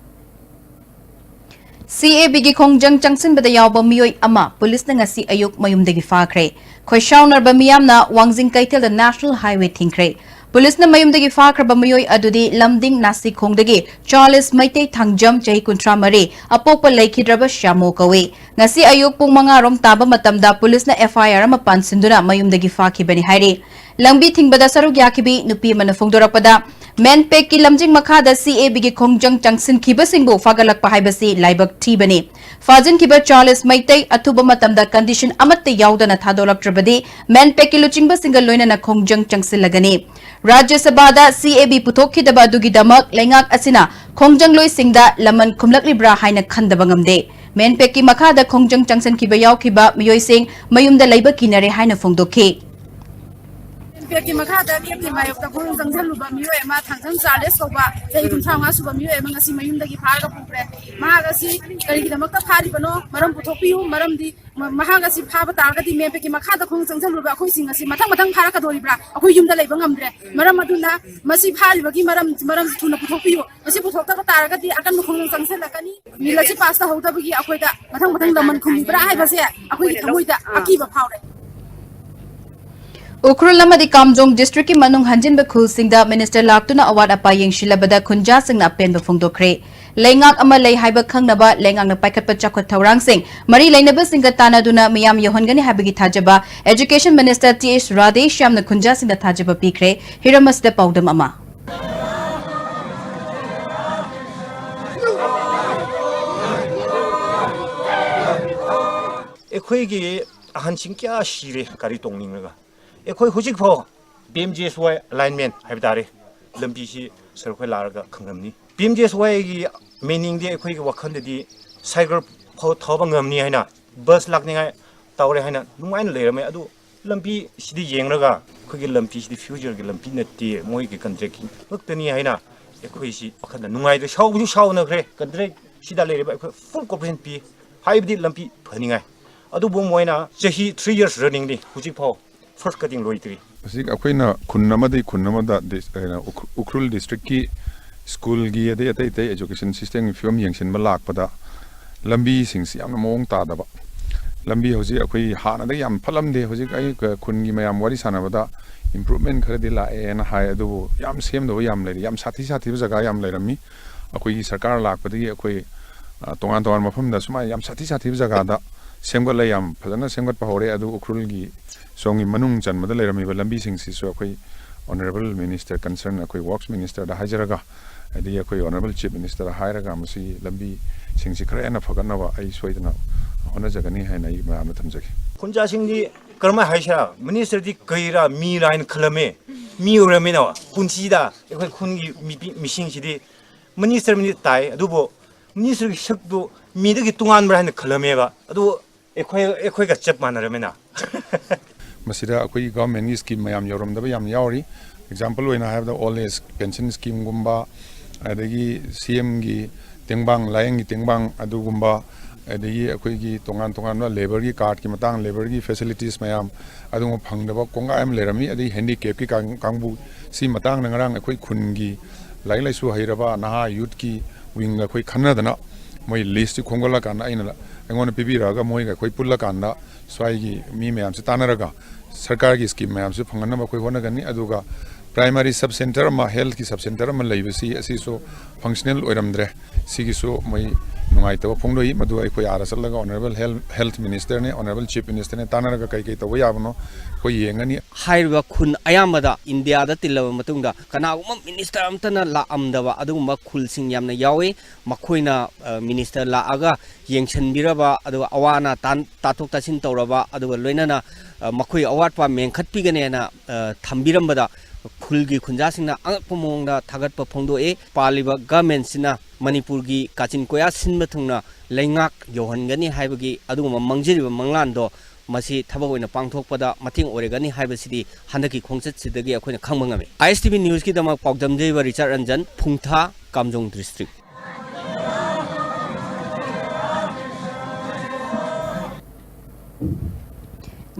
ꯁꯤ ꯑꯦ ꯕꯤꯒꯤ ꯈꯣꯡꯖꯪ ꯆꯪꯁꯤꯟꯕꯗ ꯌꯥꯎꯕ ꯃꯤꯑꯣꯏ ꯑꯃ ꯄꯨꯂꯤꯁꯅ ꯉꯁꯤ ꯑꯌꯨꯛ ꯃꯌꯨꯝꯗꯒꯤ ꯐꯥꯈ꯭ꯔꯦ꯫ ꯈꯣꯏꯁꯥꯎꯅꯔꯕ ꯃꯤꯌꯥꯝꯅ ꯋꯥꯡꯖꯤꯡ ꯀꯩꯊꯦꯜꯗ ꯅꯦꯁꯅꯦꯜ ꯍꯥꯏꯋꯦ ꯊꯤꯡꯈ꯭ꯔꯦ꯫ ꯄꯨꯂꯤꯁꯅ ꯃꯌꯨꯝꯗꯒꯤ ꯐꯥꯈ꯭ꯔꯕ ꯃꯤꯑꯣꯏ ꯑꯗꯨꯗꯤ ꯂꯝꯗꯤꯡ ꯅꯥꯁꯤꯈꯣꯡꯗꯒꯤ ꯆꯥꯔꯂꯤꯁ ꯃꯩꯇꯩ ꯊꯥꯡꯖꯝ, ꯆꯍꯤ ꯀꯨꯟꯊ꯭ꯔꯥ ꯃꯔꯤ, ꯑꯄꯣꯛꯄ ꯂꯩꯈꯤꯗ꯭ꯔꯕ ꯁ꯭ꯌꯥꯃꯣ ꯀꯧꯏ꯫ ꯉꯁꯤ ꯑꯌꯨꯛ ꯄꯨꯡ ꯃꯉꯥ ꯔꯣꯝ ꯇꯥꯕ ꯃꯇꯝꯗ ꯄꯨꯂꯤꯁꯅ ꯑꯦꯐ ꯑꯥꯏ ꯑꯥꯔ ꯑꯃ ꯄꯥꯟꯁꯤꯟꯗꯨꯅ ꯃꯌꯨꯝꯗꯒꯤ ꯐꯥꯈꯤꯕꯅꯤ ꯍꯥꯏꯔꯤ꯫ ꯂꯝꯕꯤ ꯊꯤꯡꯕꯗ ꯁꯔꯨꯛ ꯌꯥꯈꯤꯕꯤ ꯅꯨꯄꯤ ꯑꯃꯅ ꯐꯣꯡꯗꯣꯔꯛꯄꯗ, ꯃꯦꯟꯄꯦꯛꯀꯤ ꯂꯝꯖꯤꯡ ꯃꯈꯥꯗ ꯁꯤ ꯑꯦ ꯕꯤꯒꯤ ꯈꯣꯡꯖꯪ ꯆꯪꯁꯤꯟꯈꯤꯕꯁꯤꯡꯕꯨ ꯐꯥꯒꯠꯂꯛꯄ ꯍꯥꯏꯕꯁꯤ ꯂꯥꯏꯕꯛ ꯊꯤꯕꯅꯤ꯫ ꯐꯥꯖꯤꯟꯈꯤꯕ ꯆꯥꯔꯂꯤꯁ ꯃꯩꯇꯩ ꯑꯊꯨꯕ ꯃꯇꯝꯗ ꯀꯟꯗꯤꯁꯟ ꯑꯃꯠꯇ ꯌꯥꯎꯗꯅ ꯊꯥꯗꯣꯛꯂꯛꯇ꯭ꯔꯕꯗꯤ ꯃꯦꯟꯄꯦꯛꯀꯤ ꯂꯨꯆꯤꯡꯕꯁꯤꯡꯒ ꯂꯣꯏꯅꯅ ꯈꯣꯡꯖꯪ ꯆꯪꯁꯤꯜꯂꯒꯅꯤ꯫ ꯔꯥꯖ꯭ꯌ ꯁꯚꯥꯗ ꯁꯤ ꯑꯦ ꯕꯤ ꯄꯨꯊꯣꯛꯈꯤꯗꯕ ꯑꯗꯨꯒꯤꯗꯃꯛ ꯂꯩꯉꯥꯛ ꯑꯁꯤꯅ ꯈꯣꯡꯖꯪꯂꯣꯏꯁꯤꯡꯗ ꯂꯃꯟ ꯈꯨꯝꯂꯛꯂꯤꯕ꯭ꯔꯥ ꯍꯥꯏꯅ ꯈꯟꯗꯕ ꯉꯝꯗꯦ꯫ ꯃꯦꯟꯄꯦꯛꯀꯤ ꯃꯈꯥꯗ ꯈꯣꯡꯖꯪ ꯆꯪꯁꯤꯟꯈꯤꯕ ꯌꯥꯎꯈꯤꯕ ꯃꯤꯑꯣꯏꯁꯤꯡ ꯃꯌꯨꯝꯗ ꯂꯩꯕ ꯀꯤꯅꯔꯦ ꯍꯥꯏꯅ ꯐꯣꯡꯗꯣꯛꯈꯤ꯫ ꯄꯦꯛꯀꯤ ꯃꯈꯥꯗ ꯀꯦꯞꯀꯤ ꯃꯥꯌꯣꯛꯇ ꯈꯣꯡ ꯆꯪꯁꯤꯜꯂꯨꯕ ꯃꯤꯑꯣꯏ ꯑꯃ ꯊꯥꯡꯖꯝ ꯆꯥꯔꯂꯦꯁ ꯀꯧꯕ ꯆꯍꯤ ꯀꯨꯟꯊ꯭ꯔꯥ ꯃꯉꯥ ꯁꯨꯕ ꯃꯤꯑꯣꯏ ꯑꯃ ꯉꯁꯤ ꯃꯌꯨꯝꯗꯒꯤ ꯐꯥꯔꯒ ꯄꯨꯈ꯭ꯔꯦ꯫ ꯃꯍꯥꯛ ꯑꯁꯤ ꯀꯔꯤꯒꯤꯗꯃꯛꯇ ꯐꯥꯔꯤꯕꯅꯣ? ꯃꯔꯝ ꯄꯨꯊꯣꯛꯄꯤꯌꯨ꯫ ꯃꯔꯝꯗꯤ ꯃ-, ꯃꯍꯥꯛ ꯑꯁꯤ ꯐꯥꯕ ꯇꯥꯔꯒꯗꯤ ꯃꯦꯟꯄꯦꯛꯀꯤ ꯃꯈꯥꯗ ꯈꯣꯡ ꯆꯪꯁꯤꯜꯂꯨꯔꯕ ꯑꯩꯈꯣꯏꯁꯤꯡ ꯑꯁꯤ ꯃꯊꯪ ꯃꯊꯪ ꯐꯥꯔꯛꯀꯗꯣꯔꯤꯕ꯭ꯔꯥ? ꯑꯩꯈꯣꯏ ꯌꯨꯝꯗ ꯂꯩꯕ ꯉꯝꯗ꯭ꯔꯦ꯫ ꯃꯔꯝ ꯑꯗꯨꯅ ꯃꯁꯤ ꯐꯥꯔꯤꯕꯒꯤ ꯃꯔꯝ, ꯃꯔꯝꯁꯤ ꯊꯨꯅ ꯄꯨꯊꯣꯛꯄꯤꯌꯨ꯫ ꯃꯁꯤ ꯄꯨꯊꯣꯛꯇꯕ ꯇꯥꯔꯒꯗꯤ ꯑꯀꯟꯕ ꯈꯣꯡꯖꯪ ꯆꯪꯁꯤꯜꯂꯛꯀꯅꯤ꯫ ꯕꯤꯜ ꯑꯁꯤ ꯄꯥꯁ ꯇꯧꯍꯧꯗꯕꯒꯤ ꯑꯩꯈꯣꯏꯗ ꯃꯊꯪ ꯃꯊꯪ ꯂꯃꯟ ꯈꯨꯝꯂꯤꯕ꯭ꯔꯥ ꯍꯥꯏꯕꯁꯦ ꯑꯩꯈꯣꯏꯒꯤ ꯊꯃꯣꯏꯗ ꯑꯀꯤꯕ ꯐꯥꯎꯔꯦ꯫ ꯎꯈ꯭ꯔꯨꯜ ꯑꯃꯗꯤ ꯀꯥꯝꯖꯣꯡ ꯗꯤꯁꯇ꯭ꯔꯤꯛꯀꯤ ꯃꯅꯨꯡ ꯍꯟꯖꯤꯟꯕ ꯈꯨꯜꯁꯤꯡꯗ ꯃꯤꯅꯤꯁꯇꯔ ꯂꯥꯛꯇꯨꯅ ꯑꯋꯥꯠ ꯑꯄꯥ ꯌꯦꯡꯁꯤꯜꯂꯕꯗ ꯈꯨꯟꯖꯥꯁꯤꯡꯅ ꯑꯄꯦꯟꯕ ꯐꯣꯡꯗꯣꯛꯈ꯭ꯔꯦ꯫ ꯂꯩꯉꯥꯛ ꯑꯃ ꯂꯩ ꯍꯥꯏꯕ ꯈꯪꯅꯕ ꯂꯩꯉꯥꯛꯅ ꯄꯥꯏꯈꯠꯄ ꯆꯥꯎꯈꯠ ꯊꯧꯔꯥꯡꯁꯤꯡ ꯃꯔꯤ ꯂꯩꯅꯕꯁꯤꯡꯒ ꯇꯥꯟꯅꯗꯨꯅ ꯃꯤꯌꯥꯝ ꯌꯧꯍꯟꯒꯅꯤ ꯍꯥꯏꯕꯒꯤ ꯊꯥꯖꯕ ꯑꯦꯖꯨꯀꯦꯁꯟ ꯃꯤꯅꯤꯁꯇꯔ ꯇꯤ ꯑꯦꯁ ꯔꯥꯙꯦꯁ꯭ꯌꯥꯝꯅ ꯈꯨꯟꯖꯥꯁꯤꯡꯗ ꯊꯥꯖꯕ ꯄꯤꯈ꯭ꯔꯦ꯫ ꯍꯤꯔꯝ ꯑꯁꯤꯗ ꯄꯥꯎꯗꯝ ꯑꯃ꯫ ꯑꯩꯈꯣꯏꯒꯤ ꯑꯍꯟꯁꯤꯡ ꯀꯌꯥ ꯁꯤꯔꯦ ꯒꯥꯔꯤ ꯇꯣꯡꯅꯤꯡꯂꯒ꯫ ꯑꯩꯈꯣꯏ ꯍꯧꯖꯤꯛ ꯐꯥꯎ ꯄꯤ ꯑꯦꯝ ꯖꯤ ꯑꯦꯁ ꯋꯥꯏ ꯑꯂꯥꯏꯟꯃꯦꯟ ꯍꯥꯏꯕ ꯇꯥꯔꯦ, ꯂꯝꯕꯤꯁꯤ ꯁꯔ ꯈꯣꯏ ꯂꯥꯛꯑꯒ ꯈꯪꯂꯝꯅꯤ꯫ ꯄꯤ ꯑꯦꯝ ꯖꯤ ꯑꯦꯁ ꯋꯥꯏꯒꯤ ꯃꯤꯅꯤꯡꯗꯤ ꯑꯩꯈꯣꯏꯒꯤ ꯋꯥꯈꯜꯗꯗꯤ ꯁꯥꯏꯀꯜ ꯐꯥꯎ ꯊꯧꯕ ꯉꯝꯅꯤ ꯍꯥꯏꯅ, ꯕꯁ ꯂꯥꯛꯅꯤꯡꯉꯥꯏ ꯇꯧꯔꯦ ꯍꯥꯏꯅ ꯅꯨꯡꯉꯥꯏꯅ ꯂꯩꯔꯝꯃꯦ꯫ ꯑꯗꯨ ꯂꯝꯕꯤꯁꯤꯗꯤ ꯌꯦꯡꯂꯒ ꯑꯩꯈꯣꯏꯒꯤ ꯂꯝꯕꯤꯁꯤꯗꯤ ꯐ꯭ꯌꯨꯆꯔꯒꯤ ꯂꯝꯕꯤ ꯅꯠꯇꯦ, ꯃꯣꯏꯒꯤ ꯀꯟꯇ꯭ꯔꯦꯛꯀꯤ ꯉꯛꯇꯅꯤ ꯍꯥꯏꯅ ꯑꯩꯈꯣꯏꯁꯤ ꯋꯥꯈꯜꯗ ꯅꯨꯡꯉꯥꯏꯗ ꯁꯥꯎꯕꯁꯨ ꯁꯥꯎꯅꯈ꯭ꯔꯦ꯫ ꯀꯟꯇ꯭ꯔꯦꯛꯁꯤꯗ ꯂꯩꯔꯤꯕ ꯑꯩꯈꯣꯏ ꯐꯨꯜ ꯀꯣꯑꯣꯄꯔꯦꯁꯟ ꯄꯤ, ꯍꯥꯏꯕꯗꯤ ꯂꯝꯕꯤ ꯐꯅꯤꯡꯉꯥꯏ꯫ ꯑꯗꯨꯕꯨ ꯃꯣꯏꯅ ꯆꯍꯤ three years runningꯅꯤ, ꯍꯧꯖꯤꯛ ꯐꯥꯎ ꯐꯥꯔꯁ ꯀꯠꯇꯤꯡ ꯂꯣꯏꯗ꯭ꯔꯤ꯫ ꯍꯧꯖꯤꯛ ꯑꯩꯈꯣꯏꯅ ꯈꯨꯟ ꯑꯃꯗꯒꯤ ꯈꯨꯟ ꯑꯃꯗ ꯗꯤꯁ-, ꯑꯩꯅ ꯎꯈ꯭ꯔꯨ-, ꯎꯈ꯭ꯔꯨꯜ ꯗꯤꯁꯇ꯭ꯔꯤꯛꯀꯤ ꯁ꯭ꯀꯨꯜꯒꯤ ꯑꯗꯩ ꯑꯇꯩ ꯑꯇꯩ ꯑꯦꯖꯨꯀꯦꯁꯟ ꯁꯤꯁꯇꯦꯝꯒꯤ ꯐꯤꯕꯝ ꯌꯦꯡꯁꯤꯟꯕ ꯂꯥꯛꯄꯗ ꯂꯝꯕꯤꯁꯤꯡꯁꯤ ꯌꯥꯝꯅ ꯃꯑꯣꯡ ꯇꯥꯗꯕ꯫ ꯂꯝꯕꯤ ꯍꯧꯖꯤꯛ ꯑꯩꯈꯣꯏ ꯍꯥꯟꯅꯗꯒꯤ ꯌꯥꯝ ꯐꯠꯂꯝꯗꯦ꯫ ꯍꯧꯖꯤꯛ ꯑꯩ ꯈ-, ꯈꯨꯟꯒꯤ ꯃꯌꯥꯝ ꯋꯥꯔꯤ ꯁꯥꯟꯅꯕꯗ ꯏꯝꯄ꯭ꯔꯨꯞꯃꯦꯟ ꯈꯔꯗꯤ ꯂꯥꯛꯑꯦꯅ ꯍꯥꯏ, ꯑꯗꯨꯕꯨ ꯌꯥꯝ ꯁꯦꯝꯗꯕ ꯌꯥꯝ ꯂꯩꯔꯤ꯫ ꯌꯥꯝ ꯁꯥꯊꯤ ꯁꯥꯊꯤꯕ ꯖꯒꯥ ꯌꯥꯝ ꯂꯩꯔꯝꯃꯤ꯫ ꯑꯩꯈꯣꯏꯒꯤ ꯁꯔꯀꯥꯔ ꯂꯥꯛꯄꯗꯒꯤ ꯑꯩꯈꯣꯏ, ꯑ, ꯇꯣꯉꯥꯟ ꯇꯣꯉꯥꯟꯕ ꯃꯐꯝꯗ ꯁꯨꯃꯥꯏꯅ ꯌꯥꯝ ꯁꯥꯊꯤ ꯁꯥꯊꯤꯕ ꯖꯒꯥꯗ ꯁꯦꯝꯒꯠꯂꯦ, ꯌꯥꯝ ꯐꯖꯅ ꯁꯦꯝꯒꯠꯄ ꯍꯧꯔꯦ꯫ ꯑꯗꯨ ꯎꯈ꯭ꯔꯨꯜꯒꯤ ꯁꯣꯝꯒꯤ ꯃꯅꯨꯡ ꯆꯟꯕꯗ ꯂꯩꯔꯝꯃꯤꯕ ꯂꯝꯕꯤꯁꯤꯡꯁꯤꯁꯨ ꯑꯩꯈꯣꯏ ꯑꯣꯅꯔꯦꯕꯜ ꯃꯤꯅꯤꯁꯇꯔ ꯀꯟꯁꯔꯟ ꯑꯩꯈꯣꯏ ꯋꯥꯔꯛꯁ ꯃꯤꯅꯤꯁꯇꯔꯗ ꯍꯥꯏꯖꯔꯒ, ꯑꯗꯒꯤ ꯑꯩꯈꯣꯏ ꯑꯣꯅꯔꯦꯕꯜ ꯆꯤꯐ ꯃꯤꯅꯤꯁꯇꯔꯗ ꯍꯥꯏꯔꯒ ꯃꯁꯤ ꯂꯝꯕꯤꯁꯤꯡꯁꯤ ꯈꯔ ꯍꯦꯟꯅ ꯐꯒꯠꯅꯕ ꯑꯩ ꯁꯣꯏꯗꯅ ꯍꯣꯠꯅꯖꯒꯅꯤ ꯍꯥꯏꯅ ꯑꯩ ꯃꯌꯥꯝꯗ ꯊꯝꯖꯒꯦ꯫ ꯈꯨꯟꯖꯥꯁꯤꯡꯗꯤ ꯀꯔꯝꯍꯥꯏꯅ ꯍꯥꯏꯁꯤꯔꯥ, ꯃꯤꯅꯤꯁꯇꯔꯗꯤ ꯀꯩꯔꯥ ꯃꯤꯔꯥ ꯍꯥꯏꯅ ꯈꯜꯂꯝꯃꯦ꯫ ꯃꯤ ꯑꯣꯏꯔꯝꯃꯤꯅ ꯄꯨꯟꯁꯤꯗ ꯑꯩꯈꯣꯏ ꯈꯨꯟꯒꯤ ꯃꯤꯄꯤ-, ꯃꯤꯁꯤꯡꯁꯤꯗꯤ ꯃꯤꯅꯤꯁꯇꯔ ꯃꯤꯅꯤ ꯇꯥꯏ, ꯑꯗꯨꯕꯨ ꯃꯤꯅꯤꯁꯇꯔꯒꯤ ꯁꯛꯇꯨ ꯃꯤꯗꯒꯤ ꯇꯣꯉꯥꯟꯕ꯭ꯔꯥ ꯍꯥꯏꯅ ꯈꯜꯂꯝꯃꯦꯕ꯫ ꯑꯗꯨ ꯑꯩꯈꯣꯏ, ꯑꯩꯈꯣꯏꯒ ꯆꯞ ꯃꯥꯟꯅꯔꯝꯃꯤꯅ꯫ ꯃꯁꯤꯗ ꯑꯩꯈꯣꯏꯒꯤ ꯒꯚꯔꯟꯃꯦꯟꯒꯤ ꯁ꯭ꯀꯤꯝ ꯃꯌꯥꯝ ꯌꯧꯔꯝꯗꯕ ꯌꯥꯝ ꯌꯥꯎꯔꯤ꯫ ꯑꯦꯛꯖꯥꯝꯄꯜ ꯑꯣꯏꯅ ꯍꯥꯏꯔꯕꯗ ꯑꯣꯜ ꯑꯦꯖ ꯄꯦꯟꯁꯟ ꯁ꯭ꯀꯤꯝꯒꯨꯝꯕ, ꯑꯗꯒꯤ ꯁꯤ ꯑꯦꯝꯒꯤ ꯇꯦꯡꯕꯥꯡ, ꯂꯥꯏꯌꯦꯡꯒꯤ ꯇꯦꯡꯕꯥꯡ ꯑꯗꯨꯒꯨꯝꯕ, ꯑꯗꯒꯤ ꯑꯩꯈꯣꯏꯒꯤ ꯇꯣꯉꯥꯟ ꯇꯣꯉꯥꯟꯕ ꯂꯦꯕꯔꯒꯤ ꯀꯥꯔꯠꯀꯤ ꯃꯇꯥꯡ, ꯂꯦꯕꯔꯒꯤ ꯐꯦꯁꯤꯂꯤꯇꯤꯁ ꯃꯌꯥꯝ ꯑꯗꯨꯒꯨꯝꯕ ꯐꯪꯗꯕ ꯀꯣꯡꯒꯥꯏ ꯑꯃ ꯂꯩꯔꯝꯃꯤ꯫ ꯑꯗꯒꯤ ꯍꯦꯟꯗꯤꯀꯦꯞꯀꯤ ꯀꯥꯡ-, ꯀꯥꯡꯕꯨ ꯁꯤ ꯃꯇꯥꯡꯗ ꯉꯔꯥꯡ ꯑꯩꯈꯣꯏ ꯈꯨꯟꯒꯤ ꯂꯥꯏꯔꯤꯛ ꯂꯥꯏꯁꯨ ꯍꯩꯔꯕ ꯅꯍꯥ ꯌꯨꯠꯀꯤ ꯋꯤꯡꯒ ꯑꯩꯈꯣꯏ ꯈꯟꯅꯗꯅ ꯃꯣꯏ ꯂꯤꯁꯇꯤ ꯈꯣꯝꯒꯠꯂꯀꯥꯟꯗ ꯑꯩꯅ, ꯑꯩꯉꯣꯟꯗ ꯄꯤꯕꯤꯔꯛꯑꯒ ꯃꯣꯏꯒ ꯑꯩꯈꯣꯏ ꯄꯨꯜꯂꯀꯥꯟꯗ ꯁ꯭ꯋꯥꯏꯒꯤ ꯃꯤ ꯃꯌꯥꯝꯁꯤ ꯇꯥꯟꯅꯔꯒ ꯁꯔꯀꯥꯔꯒꯤ ꯁ꯭ꯀꯤꯝ ꯃꯌꯥꯝꯁꯤ ꯐꯪꯍꯟꯅꯕ ꯑꯩꯈꯣꯏ ꯍꯣꯠꯅꯒꯅꯤ꯫ ꯑꯗꯨꯒ ꯄ꯭ꯔꯥꯏꯃꯥꯔꯤ ꯁꯕ ꯁꯦꯟꯇꯔ ꯑꯃ, ꯍꯦꯜꯊꯀꯤ ꯁꯕ ꯁꯦꯟꯇꯔ ꯑꯃ ꯂꯩꯕꯁꯤ ꯑꯁꯤꯁꯨ ꯐꯪꯁꯅꯦꯜ ꯑꯣꯏꯔꯝꯗ꯭ꯔꯦ꯫ ꯁꯤꯒꯤꯁꯨ ꯃꯣꯏ ꯅꯨꯡꯉꯥꯏꯇꯕ ꯐꯣꯡꯗꯣꯛꯏ꯫ ꯃꯗꯨ ꯑꯩꯈꯣꯏ ꯑꯥꯗ ꯆꯠꯂꯒ Honourable Health, Health Ministerꯅꯦ, Honourable Chief Ministerꯅꯦ ꯇꯥꯟꯅꯔꯒ ꯀꯩ ꯀꯩ ꯇꯧꯕ ꯌꯥꯕꯅꯣ ꯑꯩꯈꯣꯏ ꯌꯦꯡꯒꯅꯤ꯫ ꯍꯥꯏꯔꯤꯕ ꯈꯨꯟ ꯑꯌꯥꯝꯕꯗ ꯏꯟꯗꯤꯌꯥꯗ ꯇꯤꯜꯂꯕ ꯃꯇꯨꯡꯗ ꯀꯅꯥꯒꯨꯝꯕ minister ꯑꯝꯇꯅ ꯂꯥꯛꯑꯝꯗꯕ ꯑꯗꯨꯒꯨꯝꯕ ꯈꯨꯜꯁꯤꯡ ꯌꯥꯝꯅ ꯌꯥꯎꯏ꯫ ꯃꯈꯣꯏꯅ, ꯑ, minister ꯂꯥꯛꯑꯒ ꯌꯦꯡꯁꯤꯟꯕꯤꯔꯕ, ꯑꯗꯨꯒ ꯑꯋꯥ ꯑꯅꯥ ꯇꯥꯟ-, ꯇꯥꯊꯣꯛ ꯇꯥꯁꯤꯟ ꯇꯧꯔꯕ, ꯑꯗꯨꯒ ꯂꯣꯏꯅꯅ, ꯑ, ꯃꯈꯣꯏ ꯑꯋꯥꯠꯄ ꯃꯦꯟꯈꯠꯄꯤꯒꯅꯦꯅ, ꯑ, ꯊꯝꯕꯤꯔꯝꯕꯗ ꯈꯨꯜꯒꯤ ꯈꯨꯟꯖꯥꯁꯤꯡꯅ ꯑꯉꯛꯄ ꯃꯑꯣꯡꯗ ꯊꯥꯒꯠꯄ ꯐꯣꯡꯗꯣꯛꯏ꯫ ꯄꯥꯜꯂꯤꯕ governmentꯁꯤꯅ ꯃꯅꯤꯄꯨꯔꯒꯤ ꯀꯥꯆꯤꯟ ꯀꯣꯌꯥ ꯁꯤꯟꯕ ꯊꯨꯡꯅ ꯂꯩꯉꯥꯛ ꯌꯧꯍꯟꯒꯅꯤ ꯍꯥꯏꯕꯒꯤ ꯑꯗꯨꯒꯨꯝꯕ ꯃꯪꯖꯔꯤꯕ ꯃꯪꯂꯥꯟꯗꯣ ꯃꯁꯤ ꯊꯕꯛ ꯑꯣꯏꯅ ꯄꯥꯡꯊꯣꯛꯄꯗ ꯃꯇꯦꯡ ꯑꯣꯏꯔꯒꯅꯤ ꯍꯥꯏꯕꯁꯤꯗꯤ ꯍꯟꯗꯛꯀꯤ ꯈꯣꯡꯆꯠꯁꯤꯗꯒꯤ ꯑꯩꯈꯣꯏꯅ ꯈꯪꯕ ꯉꯝꯃꯤ꯫ I S T V Newsꯀꯤꯗꯃꯛ ꯄꯥꯎꯗꯝꯖꯩꯕ ꯔꯤꯆꯥꯔꯗ Ranjan, ꯐꯨꯡꯊꯥ, Kamjong district꯫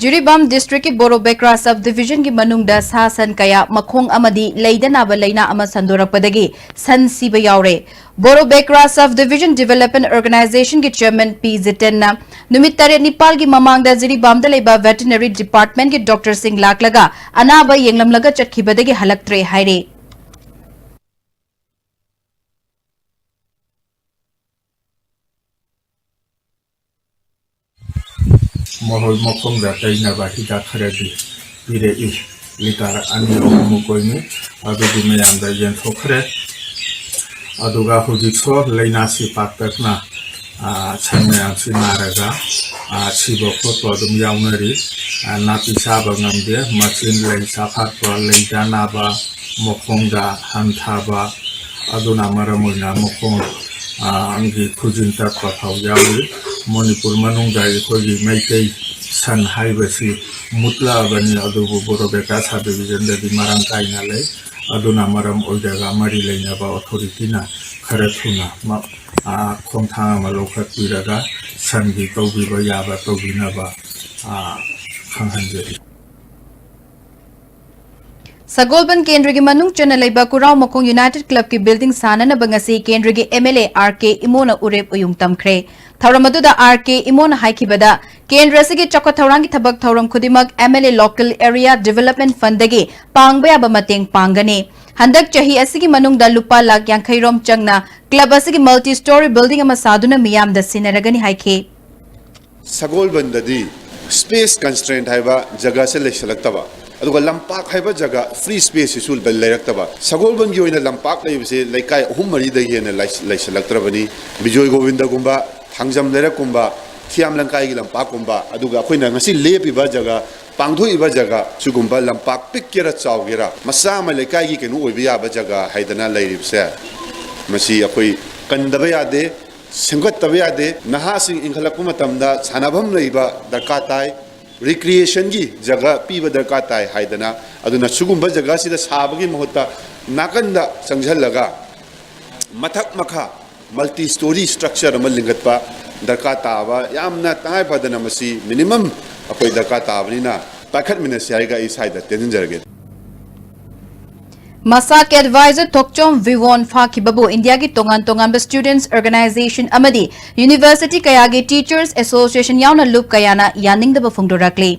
Jiribam districtꯀꯤ ꯕꯣꯔꯣꯕꯦꯀ꯭ꯔꯥ sub divisionꯒꯤ ꯃꯅꯨꯡꯗ ꯁꯥ ꯁꯟ ꯀꯌꯥ ꯃꯈꯣꯡ ꯑꯃꯗꯤ ꯂꯩꯗ ꯅꯥꯕ ꯂꯩꯅꯥ ꯑꯃ ꯁꯟꯗꯣꯔꯛꯄꯗꯒꯤ ꯁꯟ ꯁꯤꯕ ꯌꯥꯎꯔꯦ꯫ ꯕꯣꯔꯣꯕꯦꯀ꯭ꯔꯥ sub division development organizationꯒꯤ chairman P ꯖꯤꯇꯦꯟꯅ ꯅꯨꯃꯤꯠ ꯇꯔꯦꯠ ꯅꯤꯄꯥꯜꯒꯤ ꯃꯃꯥꯡꯗ ꯖꯤꯔꯤꯕꯥꯝꯗ ꯂꯩꯕ veterinary departmentꯀꯤ doctorꯁꯤꯡ ꯂꯥꯛꯂꯒ ꯑꯅꯥꯕ ꯌꯦꯡꯂꯝꯂꯒ ꯆꯠꯈꯤꯕꯗꯒꯤ ꯍꯜꯂꯛꯇ꯭ꯔꯦ ꯍꯥꯏꯔꯦ꯫ ꯃꯈꯣꯏ ꯃꯈꯣꯡꯗ ꯇꯩꯅꯕ ꯍꯤꯗꯥꯛ ꯈꯔꯗꯤ ꯄꯤꯔꯛꯏ꯫ ꯂꯤꯇꯔ ꯑꯅꯤ ꯑꯍꯨꯝꯃꯨꯛ ꯑꯣꯏꯅꯤ꯫ ꯑꯗꯨꯗꯤ ꯃꯌꯥꯝꯗ ꯌꯦꯟꯊꯣꯛꯈ꯭ꯔꯦ꯫ ꯑꯗꯨꯒ ꯍꯧꯖꯤꯛꯁꯨ ꯂꯥꯏꯅꯥꯁꯤ ꯄꯥꯛꯇꯛꯅ, ꯑ, ꯁꯟ ꯃꯌꯥꯝꯁꯤ ꯅꯥꯔꯒ, ꯑ, ꯁꯤꯕ ꯈꯣꯠꯄ ꯑꯗꯨꯝ ꯌꯥꯎꯅꯔꯤ꯫ ꯑ, ꯅꯥꯄꯤ ꯆꯥꯕ ꯉꯝꯗꯦ, ꯃꯆꯤꯟ ꯂꯩ ꯆꯥꯐꯥꯠꯄ, ꯂꯩꯗ ꯅꯥꯕ, ꯃꯈꯣꯡꯗ ꯍꯟꯊꯕ, ꯑꯗꯨꯅ ꯃꯔꯝ ꯑꯣꯏꯅ ꯃꯈꯣꯡ, ꯑ, ꯒꯤ ꯈꯨꯖꯤꯟ ꯇꯠꯄ ꯐꯥꯎ ꯌꯥꯎꯔꯤ꯫ ꯃꯅꯤꯄꯨꯔ ꯃꯅꯨꯡꯗ ꯑꯩꯈꯣꯏꯒꯤ ꯃꯩꯇꯩ ꯁꯟ ꯍꯥꯏꯕꯁꯤ ꯃꯨꯠꯂꯛꯑꯕꯅꯤ, ꯑꯗꯨꯕꯨ ꯕꯣꯔꯣꯕꯦꯀꯥ sub divisionꯗꯗꯤ ꯃꯔꯥꯡ ꯀꯥꯏꯅ ꯂꯩ꯫ ꯑꯗꯨꯅ ꯃꯔꯝ ꯑꯣꯏꯔꯒ ꯃꯔꯤ ꯂꯩꯅꯕ authorityꯅ ꯈꯔ ꯊꯨꯅ ꯃ-, ꯑ, ꯈꯣꯡꯊꯥꯡ ꯑꯃ ꯂꯧꯈꯠꯄꯤꯔꯒ ꯁꯟꯒꯤ ꯇꯧꯕꯤꯕ ꯌꯥꯕ ꯇꯧꯕꯤꯅꯕ, ꯑ, ꯈꯪꯍꯟꯖꯔꯤ꯫ ꯁꯒꯣꯜꯕꯟ ꯀꯦꯟꯗ꯭ꯔꯒꯤ ꯃꯅꯨꯡ ꯆꯟꯅ ꯂꯩꯕ ꯀꯨꯔꯥꯎ ꯃꯈꯣꯡ United Clubꯀꯤ building ꯁꯥꯅꯅꯕ ꯉꯁꯤ ꯀꯦꯟꯗ꯭ꯔꯒꯤ M L A R K ꯏꯃꯣꯅ ꯎꯔꯦꯞ ꯎꯌꯨꯡ ꯇꯝꯈ꯭ꯔꯦ꯫ ꯊꯧꯔꯝ ꯑꯗꯨꯗ R K ꯏꯃꯣꯅ ꯍꯥꯏꯈꯤꯕꯗ, ꯀꯦꯟꯗ꯭ꯔ ꯑꯁꯤꯒꯤ ꯆꯥꯎꯈꯠ ꯊꯧꯔꯥꯡꯒꯤ ꯊꯕꯛ ꯊꯧꯔꯝ ꯈꯨꯗꯤꯡꯃꯛ M L A Local Area Development Fund ꯗꯒꯤ ꯄꯥꯡꯕ ꯌꯥꯕ ꯃꯇꯦꯡ ꯄꯥꯡꯒꯅꯤ꯫ ꯍꯟꯗꯛ ꯆꯍꯤ ꯑꯁꯤꯒꯤ ꯃꯅꯨꯡꯗ ꯂꯨꯄꯥ ꯂꯥꯈ ꯌꯥꯡꯈꯩ ꯔꯣꯝ ꯆꯪꯅ club ꯑꯁꯤꯒꯤ multi story building ꯑꯃ ꯁꯥꯗꯨꯅ ꯃꯤꯌꯥꯝꯗ ꯁꯤꯟꯅꯔꯒꯅꯤ ꯍꯥꯏꯈꯤ꯫ ꯁꯒꯣꯜꯕꯟꯗꯗꯤ space constraint ꯍꯥꯏꯕ ꯖꯒꯥꯁꯦ ꯂꯩꯁꯜꯂꯛꯇꯕ, ꯑꯗꯨꯒ ꯂꯝꯄꯥꯛ ꯍꯥꯏꯕ ꯖꯒꯥ, free space ꯁꯤꯁꯨ ꯂꯩꯔꯛꯇꯕ꯫ ꯁꯒꯣꯜꯕꯟꯒꯤ ꯑꯣꯏꯅ ꯂꯝꯄꯥꯛ ꯂꯩꯕꯁꯦ ꯂꯩꯀꯥꯏ ꯑꯍꯨꯝ ꯃꯔꯤꯗꯒꯤ ꯍꯦꯟꯅ ꯂꯩ-, ꯂꯩꯁꯜꯂꯛꯇ꯭ꯔꯕꯅꯤ꯫ ꯕꯤꯖꯣꯏ ꯒꯣꯕꯤꯟꯗꯒꯨꯝꯕ, ꯊꯥꯡꯖꯝ ꯂꯩꯔꯛꯀꯨꯝꯕ, ꯊꯤꯌꯥꯝ ꯂꯝꯈꯥꯏꯒꯤ ꯂꯝꯄꯥꯛꯀꯨꯝꯕ, ꯑꯗꯨꯒ ꯑꯩꯈꯣꯏꯅ ꯉꯁꯤ ꯂꯦꯞꯄꯤꯕ ꯖꯒꯥ, ꯄꯥꯡꯊꯣꯛꯏꯕ ꯖꯒꯥ, ꯁꯤꯒꯨꯝꯕ ꯂꯝꯄꯥꯛ ꯄꯤꯛꯀꯦꯔꯥ ꯆꯥꯎꯒꯦꯔꯥ, ꯃꯆꯥ ꯑꯃ ꯂꯩꯀꯥꯏꯒꯤ ꯀꯩꯅꯣ ꯑꯣꯏꯕ ꯌꯥꯕ ꯖꯒꯥ ꯍꯥꯏꯗꯅ ꯂꯩꯔꯤꯕꯁꯦ, ꯃꯁꯤ ꯑꯩꯈꯣꯏ ꯀꯟꯗꯕ ꯌꯥꯗꯦ, ꯁꯦꯝꯒꯠꯇꯕ ꯌꯥꯗꯦ꯫ ꯅꯍꯥꯁꯤꯡ ꯏꯟꯈꯠꯂꯛꯄ ꯃꯇꯝꯗ ꯁꯥꯟꯅꯐꯝ ꯂꯩꯕ ꯗꯔꯀꯥꯔ ꯇꯥꯏ, recreationꯒꯤ ꯖꯒꯥ ꯄꯤꯕ ꯗꯔꯀꯥꯔ ꯇꯥꯏ ꯍꯥꯏꯗꯅ, ꯑꯗꯨꯅ ꯁꯤꯒꯨꯝꯕ ꯖꯒꯥꯁꯤꯗ ꯁꯥꯕꯒꯤ ꯃꯍꯨꯠꯇ ꯅꯥꯀꯟꯗ ꯆꯪꯁꯤꯜꯂꯒ ꯃꯊꯛ ꯃꯈꯥ multi story structure ꯑꯃ ꯂꯤꯡꯈꯠꯄ ꯗꯔꯀꯥꯔ ꯇꯥꯕ, ꯌꯥꯝꯅ ꯇꯉꯥꯏ ꯐꯗꯅ ꯃꯁꯤ minimum ꯑꯩꯈꯣꯏ ꯗꯔꯀꯥꯔ ꯇꯥꯕꯅꯤꯅ ꯄꯥꯏꯈꯠꯃꯤꯟꯅꯁꯤ ꯍꯥꯏꯔꯒ ꯑꯩ ꯁ꯭ꯋꯥꯏꯗ ꯇꯦꯟꯁꯤꯟꯖꯔꯒꯦ꯫ ꯃꯁꯥꯛ advisor ꯊꯣꯛꯆꯣꯝ ꯚꯤꯋꯣꯟ ꯐꯥꯈꯤꯕꯕꯨ ꯏꯟꯗꯤꯌꯥꯒꯤ ꯇꯣꯉꯥꯟ ꯇꯣꯉꯥꯟꯕ students organization ꯑꯃꯗꯤ university ꯀꯌꯥꯒꯤ teachers association ꯌꯥꯎꯅ ꯂꯨꯞ ꯀꯌꯥꯅ ꯌꯥꯅꯤꯡꯗꯕ ꯐꯣꯡꯗꯣꯔꯛꯂꯤ꯫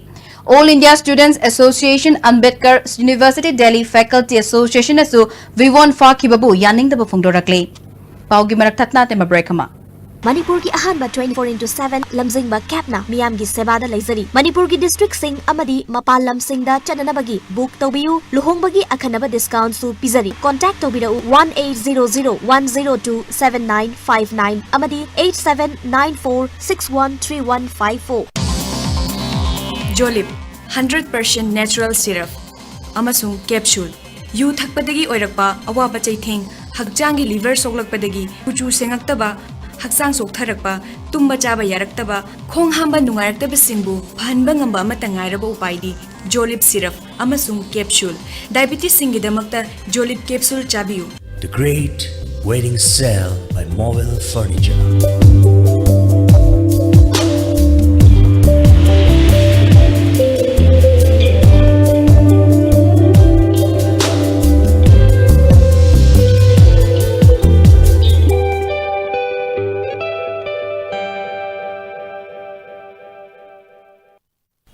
All India Students Association, Ambedkar University Delhi Faculty Association ꯅꯁꯨ ꯚꯤꯋꯣꯟ ꯐꯥꯈꯤꯕꯕꯨ ꯌꯥꯅꯤꯡꯗꯕ ꯐꯣꯡꯗꯣꯔꯛꯂꯤ꯫ ꯄꯥꯎꯒꯤ ꯃꯔꯛ ꯊꯠꯅ ꯇꯦꯝꯕ break ꯑꯃ꯫ ꯃꯅꯤꯄꯨꯔꯒꯤ ꯑꯍꯥꯟꯕ twenty four into seven ꯂꯝꯖꯤꯡꯕ cabꯅ ꯃꯤꯌꯥꯝꯒꯤ ꯁꯦꯕꯥꯗ ꯂꯩꯖꯔꯤ꯫ ꯃꯅꯤꯄꯨꯔꯒꯤ districtꯁꯤꯡ ꯑꯃꯗꯤ ꯃꯄꯥꯟ ꯂꯝꯁꯤꯡꯗ ꯆꯠꯅꯅꯕꯒꯤ book ꯇꯧꯕꯤꯌꯨ꯫ ꯂꯨꯍꯣꯡꯕꯒꯤ ꯑꯈꯟꯅꯕ discountꯁꯨ ꯄꯤꯖꯔꯤ꯫ Contact ꯇꯧꯕꯤꯔꯛꯎ one eight zero zero one zero two seven nine five nine ꯑꯃꯗꯤ eight seven nine four six one three one five four꯫ Jolib, hundred percent natural syrup ꯑꯃꯁꯨꯡ capsule꯫ ꯌꯨ ꯊꯛꯄꯗꯒꯤ ꯑꯣꯏꯔꯛꯄ ꯑꯋꯥꯕ ꯆꯩꯊꯦꯡ, ꯍꯛꯆꯥꯡꯒꯤ liver ꯁꯣꯛꯂꯛꯄꯗꯒꯤ ꯀꯨꯆꯨ ꯁꯦꯡꯉꯛꯇꯕ, ꯍꯛꯆꯥꯡ ꯆꯣꯛꯊꯔꯛꯄ, ꯇꯨꯝꯕ ꯆꯥꯕ ꯌꯥꯔꯛꯇꯕ, ꯈꯣꯡ ꯍꯥꯝꯕ ꯅꯨꯡꯉꯥꯏꯔꯛꯇꯕꯁꯤꯡꯕꯨ ꯐꯍꯟꯕ ꯉꯝꯕ ꯑꯃꯠꯇ ꯉꯥꯏꯔꯕ ꯎꯄꯥꯏꯗꯤ Jolib syrup ꯑꯃꯁꯨꯡ capsule꯫ Diabetesꯁꯤꯡꯒꯤꯗꯃꯛꯇ Jolib capsule ꯆꯥꯕꯤꯌꯨ꯫ The great wedding sale by Mobile Furniture.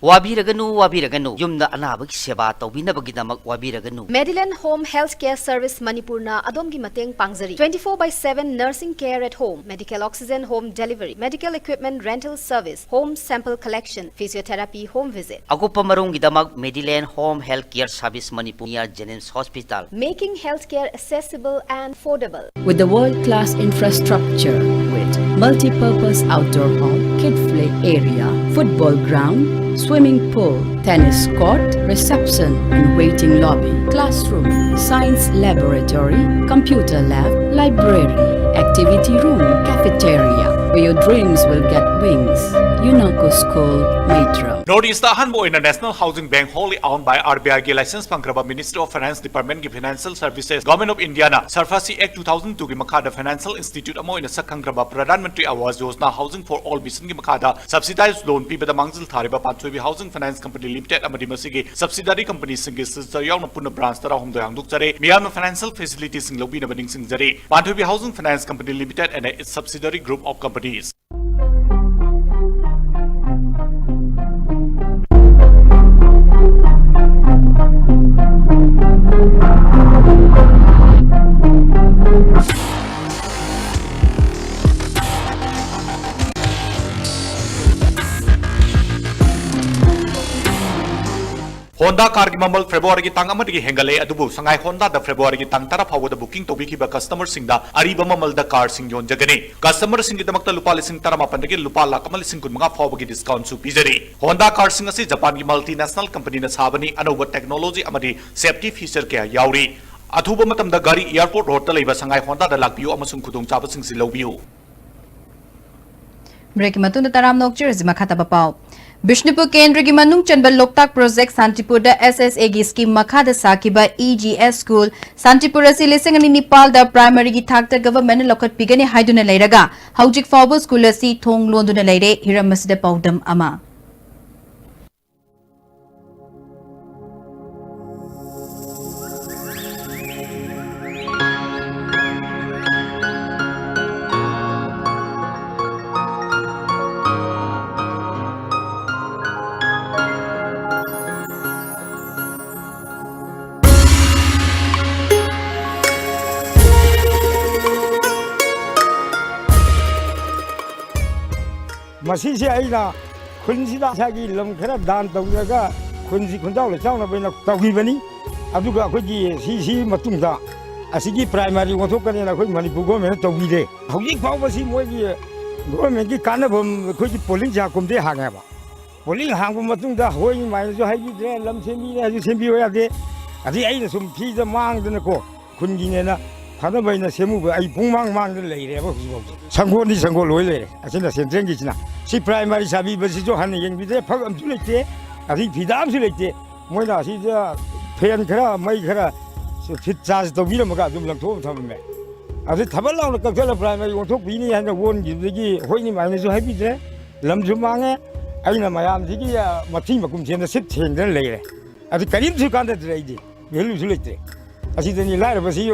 ꯋꯥꯕꯤꯔꯒꯅꯨ, ꯋꯥꯕꯤꯔꯒꯅꯨ꯫ ꯌꯨꯝꯗ ꯑꯅꯥꯕꯒꯤ ꯁꯦꯕꯥ ꯇꯧꯕꯤꯅꯕꯒꯤꯗꯃꯛ ꯋꯥꯕꯤꯔꯒꯅꯨ꯫ Medilane Home Health Care Service ꯃꯅꯤꯄꯨꯔꯅ ꯑꯗꯣꯝꯒꯤ ꯃꯇꯦꯡ ꯄꯥꯡꯖꯔꯤ꯫ Twenty four by seven nursing care at home, medical oxygen home delivery, medical equipment rental service, home sample collection, physiotherapy home visit. ꯑꯀꯨꯞꯄ ꯃꯔꯣꯜꯒꯤꯗꯃꯛ Medilane Home Health Care Service Manipur, near Jenims Hospital. Making healthcare accessible and affordable. With the world-class infrastructure with multi-purpose outdoor hall, kid play area, football ground, swimming pool, tennis court, reception and waiting lobby, classroom, science laboratory, computer lab, library, activity room, cafeteria, where your dreams will get wings. UNACO School, Maitram. North East ꯑꯍꯥꯟꯕ ꯑꯣꯏꯅ National Housing Bank, wholly owned by RBI ꯒꯤ license ꯐꯪꯈ꯭ꯔꯕ Ministry of Finance Department ꯒꯤ Financial Services, Government of India ꯅ SARFAESI Act two thousand two ꯒꯤ ꯃꯈꯥꯗ financial institute ꯑꯃ ꯑꯣꯏꯅ ꯁꯛ ꯈꯪꯈ꯭ꯔꯕ Pradhan Mantri Awas Yojana Housing for All mission ꯒꯤ ꯃꯈꯥꯗ subsidized loan ꯄꯤꯕꯗ ꯃꯥꯡꯖꯤꯜ ꯊꯥꯔꯤꯕ ꯄꯥꯟꯊꯣꯏꯕꯤ Housing Finance Company Limited ꯑꯃꯗꯤ ꯃꯁꯤꯒꯤ subsidiary company ꯁꯤꯡꯒꯤ sister ꯌꯥꯎꯅ ꯄꯨꯟꯅ branch ꯇꯔꯥꯍꯨꯝꯗꯣꯏ ꯍꯥꯡꯗꯣꯛꯆꯔꯦ꯫ ꯃꯤꯌꯥꯝꯅ financial facility ꯁꯤꯡ ꯂꯧꯕꯤꯅꯕ ꯅꯤꯡꯁꯤꯡꯖꯔꯤ꯫ ꯄꯥꯟꯊꯣꯏꯕꯤ Housing Finance Company Limited and its subsidiary group of companies. Honda car ꯒꯤ ꯃꯃꯜ February ꯒꯤ ꯇꯥꯡ ꯑꯃꯗꯒꯤ ꯍꯦꯟꯒꯠꯂꯦ, ꯑꯗꯨꯕꯨ ꯁꯉꯥꯏ Honda ꯗ February ꯒꯤ ꯇꯥꯡ ꯇꯔꯥ ꯐꯥꯎꯕꯗ booking ꯇꯧꯕꯤꯈꯤꯕ customer ꯁꯤꯡꯗ ꯑꯔꯤꯕ ꯃꯃꯜꯗ car ꯁꯤꯡ ꯌꯣꯟꯖꯒꯅꯤ꯫ Customer ꯁꯤꯡꯒꯤꯗꯃꯛꯇ ꯂꯨꯄꯥ ꯂꯤꯁꯤꯡ ꯇꯔꯥꯃꯥꯄꯟꯗꯒꯤ ꯂꯨꯄꯥ ꯂꯥꯈ ꯑꯃ ꯂꯤꯁꯤꯡ ꯀꯨꯟꯃꯉꯥ ꯐꯥꯎꯕꯒꯤ discount ꯁꯨ ꯄꯤꯖꯔꯤ꯫ Honda car ꯁꯤꯡ ꯑꯁꯤ Japan ꯒꯤ multinational company ꯅ ꯁꯥꯕꯅꯤ, ꯑꯅꯧꯕ technology ꯑꯃꯗꯤ safety feature ꯀꯌꯥ ꯌꯥꯎꯔꯤ꯫ ꯑꯊꯨꯕ ꯃꯇꯝꯗ ꯒꯥꯔꯤ airport road ꯇ ꯂꯩꯕ ꯁꯉꯥꯏ Honda ꯗ ꯂꯥꯛꯄꯤꯌꯨ ꯑꯃꯁꯨꯡ ꯈꯨꯗꯣꯡꯆꯥꯕꯁꯤꯡꯁꯤ ꯂꯧꯕꯤꯌꯨ꯫ Break ꯀꯤ ꯃꯇꯨꯡꯗ ꯇꯔꯥꯝꯅ ꯑꯣꯛꯆꯔꯁꯤ꯫ ꯃꯈꯥ ꯇꯥꯕ ꯄꯥꯎ꯫ ꯕꯤꯁꯅꯨꯄꯨꯔ ꯀꯦꯟꯗ꯭ꯔꯒꯤ ꯃꯅꯨꯡ ꯆꯟꯕ ꯂꯣꯛꯇꯥꯛ project ꯁꯥꯟꯇꯤꯄꯨꯔꯗ SSA ꯒꯤ scheme ꯃꯈꯥꯗ ꯁꯥꯈꯤꯕ EGS school ꯁꯥꯟꯇꯤꯄꯨꯔ ꯑꯁꯤ ꯂꯤꯁꯤꯡ ꯑꯅꯤ ꯅꯤꯄꯥꯜꯗ primary ꯒꯤ ꯊꯥꯛꯇ government ꯅ ꯂꯧꯈꯠꯄꯤꯒꯅꯤ ꯍꯥꯏꯗꯨꯅ ꯂꯩꯔꯒ, ꯍꯧꯖꯤꯛ ꯐꯥꯎꯕ school ꯑꯁꯤ ꯊꯣꯡ ꯂꯣꯟꯗꯨꯅ ꯂꯩꯔꯦ꯫ ꯍꯤꯔꯝ ꯑꯁꯤꯗ ꯄꯥꯎꯗꯝ ꯑꯃ꯫ ꯃꯁꯤꯁꯦ ꯑꯩꯅ ꯈꯨꯟꯁꯤꯗ ꯏꯁꯥꯒꯤ ꯂꯝ ꯈꯔ ꯗꯥꯟ ꯇꯧꯖꯔꯒ ꯈꯨꯟꯁꯤ ꯈꯨꯟꯖꯥꯎ ꯂꯩꯆꯥꯎꯅꯕ ꯑꯣꯏꯅ ꯇꯧꯈꯤꯕꯅꯤ꯫ ꯑꯗꯨꯒ ꯑꯩꯈꯣꯏꯒꯤ ꯁꯤ, ꯁꯤ ꯃꯇꯨꯡꯗ ꯑꯁꯤꯒꯤ ꯄ꯭ꯔꯥꯏꯃꯥꯔꯤ ꯑꯣꯟꯊꯣꯛꯀꯅꯦꯅ ꯑꯩꯈꯣꯏ ꯃꯅꯤꯄꯨꯔ ꯒꯣꯔꯃꯦꯟꯅ ꯇꯧꯕꯤꯔꯦ꯫ ꯍꯧꯖꯤꯛ ꯐꯥꯎꯕ ꯁꯤ ꯃꯣꯏꯒꯤ ꯒꯣꯔꯃꯦꯟꯒꯤ ꯀꯥꯟꯅꯐꯝ ꯑꯩꯈꯣꯏꯒꯤ ꯄꯣꯂꯤꯡ ꯁꯥꯀꯨꯝꯗꯤ ꯍꯥꯡꯉꯦꯕ꯫ ꯄꯣꯂꯤꯡ ꯍꯥꯡꯕ ꯃꯇꯨꯡꯗ ꯍꯣꯏ ꯃꯥꯏꯅꯁꯨ ꯍꯥꯏꯕꯤꯗ꯭ꯔꯦ, ꯂꯝ ꯁꯦꯝꯕꯤꯔꯦ ꯍꯥꯏꯁꯨ ꯁꯦꯝꯕꯤꯌꯨ ꯌꯥꯗꯦ꯫ ꯑꯗꯩ ꯑꯩꯅ ꯁꯨꯝ ꯐ꯭ꯔꯤꯗ ꯃꯥꯡꯗꯅꯀꯣ, ꯈꯨꯟꯒꯤꯅꯦꯅ ꯐꯅꯕ ꯑꯩꯅ ꯁꯦꯝꯃꯨꯕ ꯑꯩ ꯄꯨꯡꯃꯥꯡ ꯃꯥꯡꯗ ꯂꯩꯔꯦꯕ ꯍꯧꯖꯤꯛꯐꯥꯎꯗ꯫ ꯁꯪꯒꯣꯜꯗꯤ ꯁꯪꯒꯣꯜ ꯑꯣꯏ ꯂꯩꯔꯦ꯫ ꯑꯁꯤꯅ ꯁꯦꯟꯇ꯭ꯔꯦꯜꯒꯤꯁꯤꯅ꯫ ꯁꯤ ꯄ꯭ꯔꯥꯏꯃꯥꯔꯤ ꯁꯥꯕꯤꯕꯁꯤꯁꯨ ꯍꯟꯅ ꯌꯦꯡꯕꯤꯗ꯭ꯔꯦ, ꯐꯛ ꯑꯃꯁꯨ ꯂꯩꯇꯦ, ꯑꯗꯩ ꯐꯤꯗꯥ ꯑꯃꯁꯨ ꯂꯩꯇꯦ꯫ ꯃꯣꯏꯅ ꯑꯁꯤꯗ ꯐꯦꯟ ꯈꯔ, ꯃꯩ ꯈꯔ, ꯐꯤꯠ ꯆꯥꯔꯖ ꯇꯧꯕꯤꯔꯝꯃꯒ ꯑꯗꯨꯝ ꯂꯪꯊꯣꯛꯑ ꯊꯝꯃꯝꯃꯦ꯫ ꯑꯗꯨ ꯊꯕꯛ ꯂꯥꯎꯅ ꯀꯛꯊꯠꯂ ꯄ꯭ꯔꯥꯏꯃꯥꯔꯤ ꯑꯣꯟꯊꯣꯛꯄꯤꯅꯤ ꯍꯥꯏꯅ ꯑꯣꯟꯈꯤꯕꯗꯒꯤ ꯍꯣꯏꯅꯤ ꯃꯥꯏꯅꯁꯨ ꯍꯥꯏꯕꯤꯗ꯭ꯔꯦ꯫ ꯂꯝꯁꯨ ꯃꯥꯡꯉꯦ꯫ ꯑꯩꯅ ꯃꯌꯥꯝꯁꯤꯒꯤ, ꯑ, ꯃꯊꯤ ꯃꯀꯨꯝ ꯁꯦꯟꯗ ꯁꯤꯠ ꯊꯦꯡꯗꯅ ꯂꯩꯔꯦ꯫ ꯑꯗꯨ ꯀꯔꯤꯝꯁꯨ ꯀꯥꯟꯅꯗ꯭ꯔꯦ ꯑꯩꯗꯤ꯫ ꯚꯦꯂꯨꯁꯨ ꯂꯩꯇ꯭ꯔꯦ꯫ ꯑꯁꯤꯗꯅꯤ ꯂꯥꯏꯔꯕꯁꯤ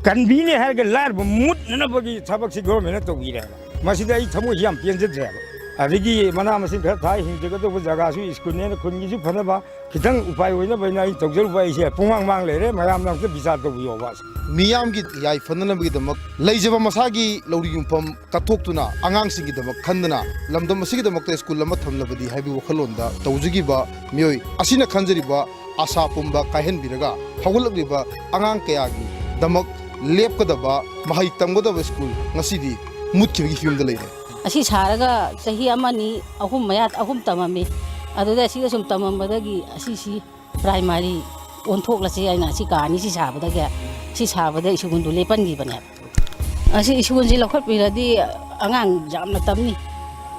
ꯀꯟꯕꯤꯅꯤ ꯍꯥꯏꯔꯒ ꯂꯥꯏꯔꯕ ꯃꯨꯠꯅꯅꯕꯒꯤ ꯊꯕꯛꯁꯤ ꯒꯣꯔꯃꯦꯟꯅ ꯇꯧꯕꯤꯔꯦ ꯍꯥꯏꯕ꯫ ꯃꯁꯤꯗ ꯑꯩ ꯊꯃꯣꯏꯁꯤ ꯌꯥꯝ ꯄꯦꯟꯖꯗ꯭ꯔꯦ ꯍꯥꯏꯕ꯫ ꯑꯗꯒꯤ ꯃꯅꯥ ꯃꯁꯤꯡ ꯈꯔ ꯊꯥ ꯍꯤꯡꯖꯒꯗꯧꯕ ꯖꯒꯥꯁꯨ ꯁ꯭ꯀꯨꯜꯅꯦꯅ ꯈꯨꯟꯒꯤꯁꯨ ꯐꯅꯕ ꯈꯤꯇꯪ ꯎꯄꯥꯏ ꯑꯣꯏꯅꯕ ꯑꯩꯅ ꯑꯩ ꯇꯧꯖꯔꯨꯕ ꯑꯩꯁꯦ ꯄꯨꯡꯃꯥꯡ ꯃꯥꯡ ꯂꯩꯔꯦ꯫ ꯃꯌꯥꯝꯅ ꯑꯝꯇ ꯕꯤꯆꯥꯔ ꯇꯧꯕꯤꯌꯣꯕ꯫ ꯃꯤꯌꯥꯝꯒꯤ ꯌꯥꯏꯐꯅꯅꯕꯒꯤꯗꯃꯛ ꯂꯩꯖꯕ ꯃꯁꯥꯒꯤ ꯂꯧꯔꯤ ꯌꯨꯝꯐꯝ ꯀꯠꯊꯣꯛꯇꯨꯅ ꯑꯉꯥꯡꯁꯤꯡꯒꯤꯗꯃꯛ ꯈꯟꯗꯅ ꯂꯝꯗꯝ ꯑꯁꯤꯒꯤꯗꯃꯛꯇ ꯁ꯭ꯀꯨꯜ ꯑꯃ ꯊꯝꯂꯕꯗꯤ ꯍꯥꯏꯕꯒꯤ ꯋꯥꯈꯜꯂꯣꯟꯗ ꯇꯧꯖꯈꯤꯕ ꯃꯤꯑꯣꯏ ꯑꯁꯤꯅ ꯈꯟꯖꯔꯤꯕ ꯑꯥꯁꯥ ꯄꯨꯝꯕ ꯀꯥꯏꯍꯟꯕꯤꯔꯒ ꯍꯧꯒꯠꯂꯛꯂꯤꯕ ꯑꯉꯥꯡ ꯀꯌꯥꯒꯤꯗꯃꯛ ꯂꯦꯞꯀꯗꯕ ꯃꯍꯩ ꯇꯝꯒꯗꯕ ꯁ꯭ꯀꯨꯜ ꯉꯁꯤꯗꯤ ꯃꯨꯠꯈꯤꯕꯒꯤ ꯐꯤꯕꯝꯗ ꯂꯩꯔꯦ꯫ ꯑꯁꯤ ꯁꯥꯔꯒ ꯆꯍꯤ ꯑꯃꯅꯤ, ꯑꯍꯨꯝ ꯃꯌꯥ, ꯑꯍꯨꯝ ꯇꯝꯃꯝꯃꯤ꯫ ꯑꯗꯨꯗ ꯑꯁꯤꯗ ꯁꯨꯝ ꯇꯝꯃꯝꯕꯗꯒꯤ ꯑꯁꯤꯁꯤ ꯄ꯭ꯔꯥꯏꯃꯥꯔꯤ ꯑꯣꯟꯊꯣꯛꯂꯁꯤ ꯍꯥꯏꯅ ꯑꯁꯤ ꯀꯥ ꯑꯅꯤꯁꯤ ꯁꯥꯕꯗꯒꯤ, ꯁꯤ ꯁꯥꯕꯗ ꯁ꯭ꯀꯨꯜꯗꯨ ꯂꯦꯞꯍꯟꯈꯤꯕꯅꯦꯕ꯫ ꯑꯁꯤ ꯁ꯭ꯀꯨꯜꯁꯤ ꯂꯧꯈꯠꯄꯤꯔꯗꯤ ꯑꯉꯥꯡ ꯌꯥꯝꯅ ꯇꯝꯅꯤ꯫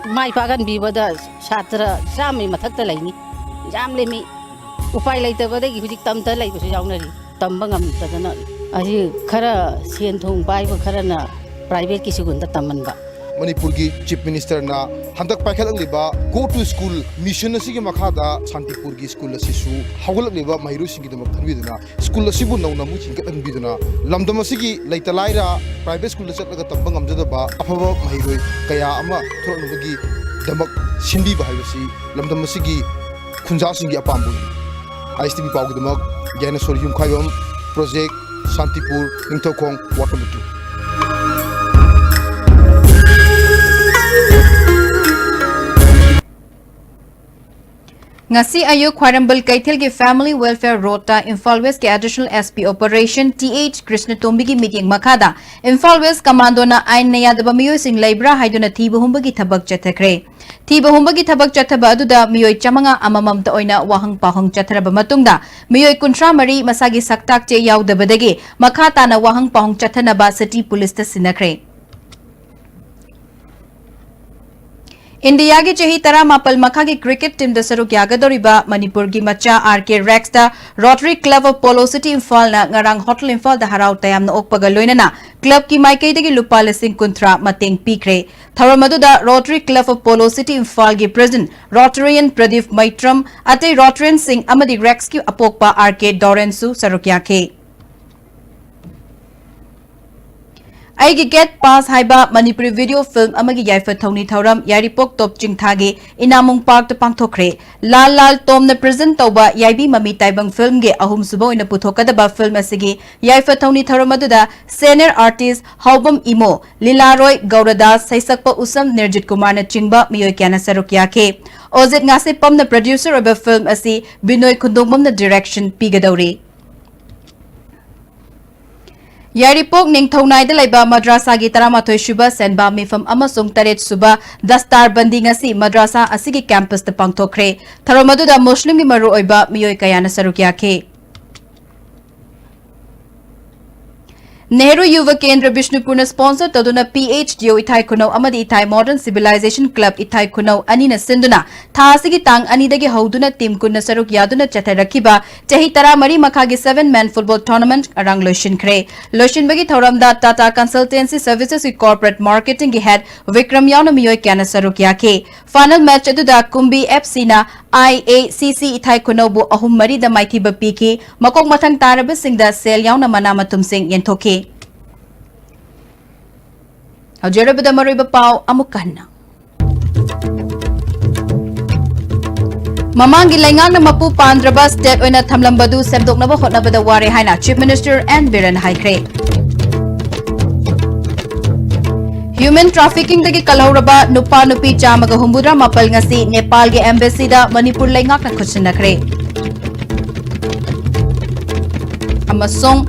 ꯃꯥꯏ ꯄꯥꯛꯍꯟꯕꯤꯕꯗ ꯁꯥꯇ꯭ꯔ ꯆꯥꯝꯃꯒꯤ ꯃꯊꯛꯇ ꯂꯩꯅꯤ꯫ ꯌꯥꯝꯂꯦ ꯃꯤ꯫ ꯎꯄꯥꯏ ꯂꯩꯇꯕꯗꯒꯤ ꯍꯧꯖꯤꯛ ꯇꯝꯗ ꯂꯩꯕꯁꯨ ꯌꯥꯎꯅꯔꯤ꯫ ꯇꯝꯕ ꯉꯝꯗꯗꯅ ꯑꯁꯤ ꯈꯔ ꯁꯦꯟ ꯊꯨꯝ ꯄꯥꯏꯕ ꯈꯔꯅ ꯄ꯭ꯔꯥꯏꯚꯦꯠꯀꯤ ꯁ꯭ꯀꯨꯜꯗ ꯇꯝꯍꯟꯕ꯫ ꯃꯅꯤꯄꯨꯔꯒꯤ ꯆꯤꯐ ꯃꯤꯅꯤꯁꯇꯔꯅ ꯍꯟꯗꯛ ꯄꯥꯏꯈꯠꯂꯛꯂꯤꯕ Go to School mission ꯑꯁꯤꯒꯤ ꯃꯈꯥꯗ ꯁꯥꯟꯇꯤꯄꯨꯔꯒꯤ ꯁ꯭ꯀꯨꯜ ꯑꯁꯤꯁꯨ ꯍꯧꯒꯠꯂꯛꯂꯤꯕ ꯃꯍꯩꯔꯣꯏꯁꯤꯡꯒꯤꯗꯃꯛ ꯈꯟꯕꯤꯗꯨꯅ ꯁ꯭ꯀꯨꯜ ꯑꯁꯤꯕꯨ ꯅꯧꯅ ꯑꯃꯨꯛ ꯆꯤꯡꯈꯠꯍꯟꯕꯤꯗꯨꯅ ꯂꯝꯗꯝ ꯑꯁꯤꯒꯤ ꯂꯩꯇ ꯂꯥꯏꯔ ꯄ꯭ꯔꯥꯏꯚꯦꯠ ꯁ꯭ꯀꯨꯜꯗ ꯆꯠꯂꯒ ꯇꯝꯕ ꯉꯝꯖꯗꯕ ꯑꯐꯕ ꯃꯍꯩꯔꯣꯏ ꯀꯌꯥ ꯑꯃ ꯊꯣꯛꯂꯛꯅꯕꯒꯤꯗꯃꯛ ꯁꯤꯟꯕꯤꯕ ꯍꯥꯏꯕꯁꯤ ꯂꯝꯗꯝ ꯑꯁꯤꯒꯤ ꯈꯨꯟꯖꯥꯁꯤꯡꯒꯤ ꯑꯄꯥꯝꯕ ꯑꯣꯏ꯫ ꯑꯥꯏ ꯑꯦꯁ ꯇꯤ ꯚꯤ ꯄꯥꯎꯒꯤꯗꯃꯛ Gyaneshwar Yumkhaibam, project Shantipur, Ningthoukhong, ward number two. ꯉꯁꯤ ꯑꯌꯨꯛ ꯈ꯭ꯋꯥꯏꯔꯝꯕꯟ ꯀꯩꯊꯦꯜꯒꯤ Family Welfare Roadꯇ ꯏꯝꯐꯥꯜ ꯋꯦꯁꯀꯤ Additional SP Operation Th ꯀ꯭ꯔꯤꯁꯅꯇꯣꯝꯕꯤꯒꯤ ꯃꯤꯠꯌꯦꯡ ꯃꯈꯥꯗ ꯏꯝꯐꯥꯜ ꯋꯦꯁ ꯀꯃꯥꯟꯗꯣꯅ ꯑꯥꯏꯟꯅ ꯌꯥꯗꯕ ꯃꯤꯑꯣꯏꯁꯤꯡ ꯂꯩꯕ꯭ꯔꯥ ꯍꯥꯏꯗꯨꯅ ꯊꯤꯕ ꯍꯨꯝꯕꯒꯤ ꯊꯕꯛ ꯆꯠꯊꯈ꯭ꯔꯦ꯫ ꯊꯤꯕ ꯍꯨꯝꯕꯒꯤ ꯊꯕꯛ ꯆꯠꯊꯕ ꯑꯗꯨꯗ ꯃꯤꯑꯣꯏ ꯆꯥꯃꯉꯥ ꯑꯃꯃꯝꯇ ꯑꯣꯏꯅ ꯋꯥꯍꯪ ꯄꯥꯎꯍꯪ ꯆꯠꯊꯔꯕ ꯃꯇꯨꯡꯗ ꯃꯤꯑꯣꯏ ꯀꯨꯟꯊ꯭ꯔꯥ ꯃꯔꯤ ꯃꯁꯥꯒꯤ ꯁꯛꯇꯥꯛ ꯆꯦ ꯌꯥꯎꯗꯕꯗꯒꯤ ꯃꯈꯥ ꯇꯥꯅ ꯋꯥꯍꯪ ꯄꯥꯎꯍꯪ ꯆꯠꯊꯅꯕ ꯁꯤꯇꯤ ꯄꯨꯂꯤꯁꯇ ꯁꯤꯟꯅꯈ꯭ꯔꯦ꯫ ꯏꯟꯗꯤꯌꯥꯒꯤ ꯆꯍꯤ ꯇꯔꯥꯃꯥꯄꯜ ꯃꯈꯥꯒꯤ ꯀ꯭ꯔꯤꯀꯦꯠ ꯇꯤꯝꯗ ꯁꯔꯨꯛ ꯌꯥꯒꯗꯧꯔꯤꯕ ꯃꯅꯤꯄꯨꯔꯒꯤ ꯃꯆꯥ R K Rex ꯇ Rotary Club of Polo City ꯏꯝꯐꯥꯜꯅ ꯉꯔꯥꯡ ꯍꯣꯇꯦꯜ ꯏꯝꯐꯥꯜꯗ ꯍꯔꯥꯎ ꯇꯌꯥꯝꯅ ꯑꯣꯛꯄꯒ ꯂꯣꯏꯅꯅ club ꯀꯤ ꯃꯥꯏꯀꯩꯗꯒꯤ ꯂꯨꯄꯥ ꯂꯤꯁꯤꯡ ꯀꯨꯟꯊ꯭ꯔꯥ ꯃꯇꯦꯡ ꯄꯤꯈ꯭ꯔꯦ꯫ ꯊꯧꯔꯝ ꯑꯗꯨꯗ Rotary Club of Polo City ꯏꯝꯐꯥꯜꯒꯤ president Rotarian ꯄ꯭ꯔꯗꯤꯞ ꯃꯩꯇ꯭ꯔꯝ, ꯑꯇꯩ Rotarian ꯁꯤꯡ ꯑꯃꯗꯤ Rex ꯀꯤ ꯑꯄꯣꯛꯄ R K Doran ꯁꯨ ꯁꯔꯨꯛ ꯌꯥꯈꯤ꯫ ꯑꯩꯒꯤ Gate Pass ꯍꯥꯏꯕ ꯃꯅꯤꯄꯨꯔꯤ video film ꯑꯃꯒꯤ ꯌꯥꯏꯐ ꯊꯧꯅꯤ ꯊꯧꯔꯝ ꯌꯥꯏꯔꯤꯄꯣꯛ ꯇꯣꯞ ꯆꯤꯡꯊꯥꯒꯤ ꯏꯅꯥꯃꯨꯡ park ꯇ ꯄꯥꯡꯊꯣꯛꯈ꯭ꯔꯦ꯫ ꯂꯥꯜ ꯂꯥꯜ ꯇꯣꯝꯅ present ꯇꯧꯕ ꯌꯥꯏꯕꯤ ꯃꯃꯤ ꯇꯥꯏꯕꯪ film ꯒꯤ ꯑꯍꯨꯝꯁꯨꯕ ꯑꯣꯏꯅ ꯄꯨꯊꯣꯛꯀꯗꯕ film ꯑꯁꯤꯒꯤ ꯌꯥꯏꯐ ꯊꯧꯅꯤ ꯊꯧꯔꯝ ꯑꯗꯨꯗ senior artist ꯍꯥꯎꯕꯝ ꯏꯃꯣ, ꯂꯤꯂꯥꯔꯣꯏ ꯒꯧꯔꯗꯥꯁ, ꯁꯩꯁꯛꯄ ꯎꯁꯝ ꯅꯤꯔꯖꯤꯠ ꯀꯨꯃꯥꯔꯅ ꯆꯤꯡꯕ ꯃꯤꯑꯣꯏ ꯀꯌꯥꯅ ꯁꯔꯨꯛ ꯌꯥꯈꯤ꯫ ꯑꯣꯖꯤꯠ ꯉꯥꯁꯦꯞꯄꯝꯅ producer ꯑꯣꯏꯕ film ꯑꯁꯤ ꯕꯤꯅꯣꯏ ꯈꯨꯟꯗꯣꯡꯕꯝꯅ direction ꯄꯤꯒꯗꯧꯔꯤ꯫ ꯌꯥꯏꯔꯤꯄꯣꯛ ꯅꯤꯡꯊꯧꯅꯥꯏꯗ ꯂꯩꯕ ꯃꯗ꯭ꯔꯥꯁꯥꯒꯤ ꯇꯔꯥꯃꯥꯊꯣꯏ ꯁꯨꯕ ꯁꯦꯟꯕꯥ ꯃꯤꯐꯝ ꯑꯃꯁꯨꯡ ꯇꯔꯦꯠ ꯁꯨꯕ ꯗꯁꯇꯥꯔ ꯕꯟꯗꯤ ꯉꯁꯤ ꯃꯗ꯭ꯔꯥꯁꯥ ꯑꯁꯤꯒꯤ campus ꯇ ꯄꯥꯡꯊꯣꯛꯈ꯭ꯔꯦ꯫ ꯊꯧꯔꯝ ꯑꯗꯨꯗ ꯃꯨꯁꯂꯤꯝꯒꯤ ꯃꯔꯨꯑꯣꯏꯕ ꯃꯤꯑꯣꯏ ꯀꯌꯥꯅ ꯁꯔꯨꯛ ꯌꯥꯈꯤ꯫ ꯅꯦꯍꯔꯨ ꯌꯨꯚ ꯀꯦꯟꯗ꯭ꯔ ꯕꯤꯁꯅꯨꯄꯨꯔꯅ sponsor ꯇꯧꯗꯨꯅ P H D O ꯏꯊꯥꯏ ꯈꯨꯅꯧ ꯑꯃꯗꯤ ꯏꯊꯥꯏ Modern Civilization Club ꯏꯊꯥꯏ ꯈꯨꯅꯧ ꯑꯅꯤꯅ ꯁꯤꯟꯗꯨꯅ ꯊꯥ ꯑꯁꯤꯒꯤ ꯇꯥꯡ ꯑꯅꯤꯗꯒꯤ ꯍꯧꯗꯨꯅ team ꯀꯨꯟꯅ ꯁꯔꯨꯛ ꯌꯥꯗꯨꯅ ꯆꯠꯊꯔꯛꯈꯤꯕ ꯆꯍꯤ ꯇꯔꯥꯃꯔꯤ ꯃꯈꯥꯒꯤ seven man football tournament ꯉꯔꯥꯡ ꯂꯣꯏꯁꯤꯟꯈ꯭ꯔꯦ꯫ ꯂꯣꯏꯁꯤꯟꯕꯒꯤ ꯊꯧꯔꯝꯗ Tata Consultancy Services ꯀꯤ corporate marketing ꯒꯤ head ꯕꯤꯀ꯭ꯔꯝ ꯌꯥꯎꯅ ꯃꯤꯑꯣꯏ ꯀꯌꯥꯅ ꯁꯔꯨꯛ ꯌꯥꯈꯤ꯫ Final match ꯑꯗꯨꯗ ꯀꯨꯝꯕꯤ F C ꯅ I A C C ꯏꯊꯥꯏ ꯈꯨꯅꯧꯕꯨ ꯑꯍꯨꯝ ꯃꯔꯤꯗ ꯃꯥꯏꯊꯤꯕ ꯄꯤꯈꯤ꯫ ꯃꯀꯣꯛ ꯃꯊꯪ ꯇꯥꯔꯕꯁꯤꯡꯗ ꯁꯦꯜ ꯌꯥꯎꯅ ꯃꯅꯥ ꯃꯊꯨꯝꯁꯤꯡ ꯌꯦꯟꯊꯣꯛꯈꯤ꯫ ꯍꯧꯖꯔꯕꯗ ꯃꯔꯨꯑꯣꯏꯕ ꯄꯥꯎ ꯑꯃꯨꯛꯀ ꯍꯟꯅ꯫ ꯃꯃꯥꯡꯒꯤ ꯂꯩꯉꯥꯛꯅ ꯃꯄꯨ ꯄꯥꯟꯗ꯭ꯔꯕ state ꯑꯣꯏꯅ ꯊꯝꯂꯝꯕꯗꯨ ꯁꯦꯝꯗꯣꯛꯅꯕ ꯍꯣꯠꯅꯕꯗ ꯋꯥꯔꯦ ꯍꯥꯏꯅ Chief Minister N ꯕꯤꯔꯦꯟ ꯍꯥꯏꯈ꯭ꯔꯦ꯫ Human traffickingꯗꯒꯤ ꯀꯜꯍꯧꯔꯕ ꯅꯨꯄꯥ ꯅꯨꯄꯤ ꯆꯥꯝꯃꯒ ꯍꯨꯝꯐꯨꯇꯔꯥ ꯃꯥꯄꯜ ꯉꯁꯤ ꯅꯦꯄꯥꯜꯒꯤ embassy ꯗ ꯃꯅꯤꯄꯨꯔ ꯂꯩꯉꯥꯛꯅ ꯈꯨꯠꯁꯤꯟꯅꯈ꯭ꯔꯦ꯫ ꯑꯃꯁꯨꯡ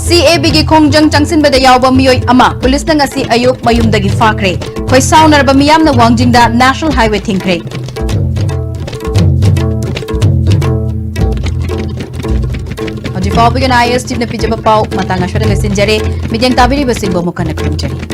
CAB ꯒꯤ ꯈꯣꯡꯖꯪ ꯆꯪꯁꯤꯟꯕꯗ ꯌꯥꯎꯕ ꯃꯤꯑꯣꯏ ꯑꯃ ꯄꯨꯂꯤꯁꯅ ꯉꯁꯤ ꯑꯌꯨꯛ ꯃꯌꯨꯝꯗꯒꯤ ꯐꯥꯈ꯭ꯔꯦ꯫ ꯈꯣꯏꯁꯥꯎꯅꯔꯕ ꯃꯤꯌꯥꯝꯅ ꯋꯥꯡꯖꯤꯡꯗ National Highway ꯊꯤꯡꯈ꯭ꯔꯦ꯫ ꯍꯧꯖꯤꯛ ꯐꯥꯎꯕꯒꯤ ꯑꯣꯏꯅ IAS team ꯅ ꯄꯤꯖꯕ ꯄꯥꯎ ꯃꯇꯥꯡ ꯑꯁꯤꯗ ꯂꯣꯏꯁꯤꯟꯖꯔꯦ꯫ ꯃꯤꯠꯌꯦꯡ ꯇꯥꯕꯤꯔꯤꯕꯁꯤꯡꯕꯨ ꯑꯃꯨꯛ ꯍꯟꯅ ꯈꯨꯔꯨꯝꯖꯔꯤ꯫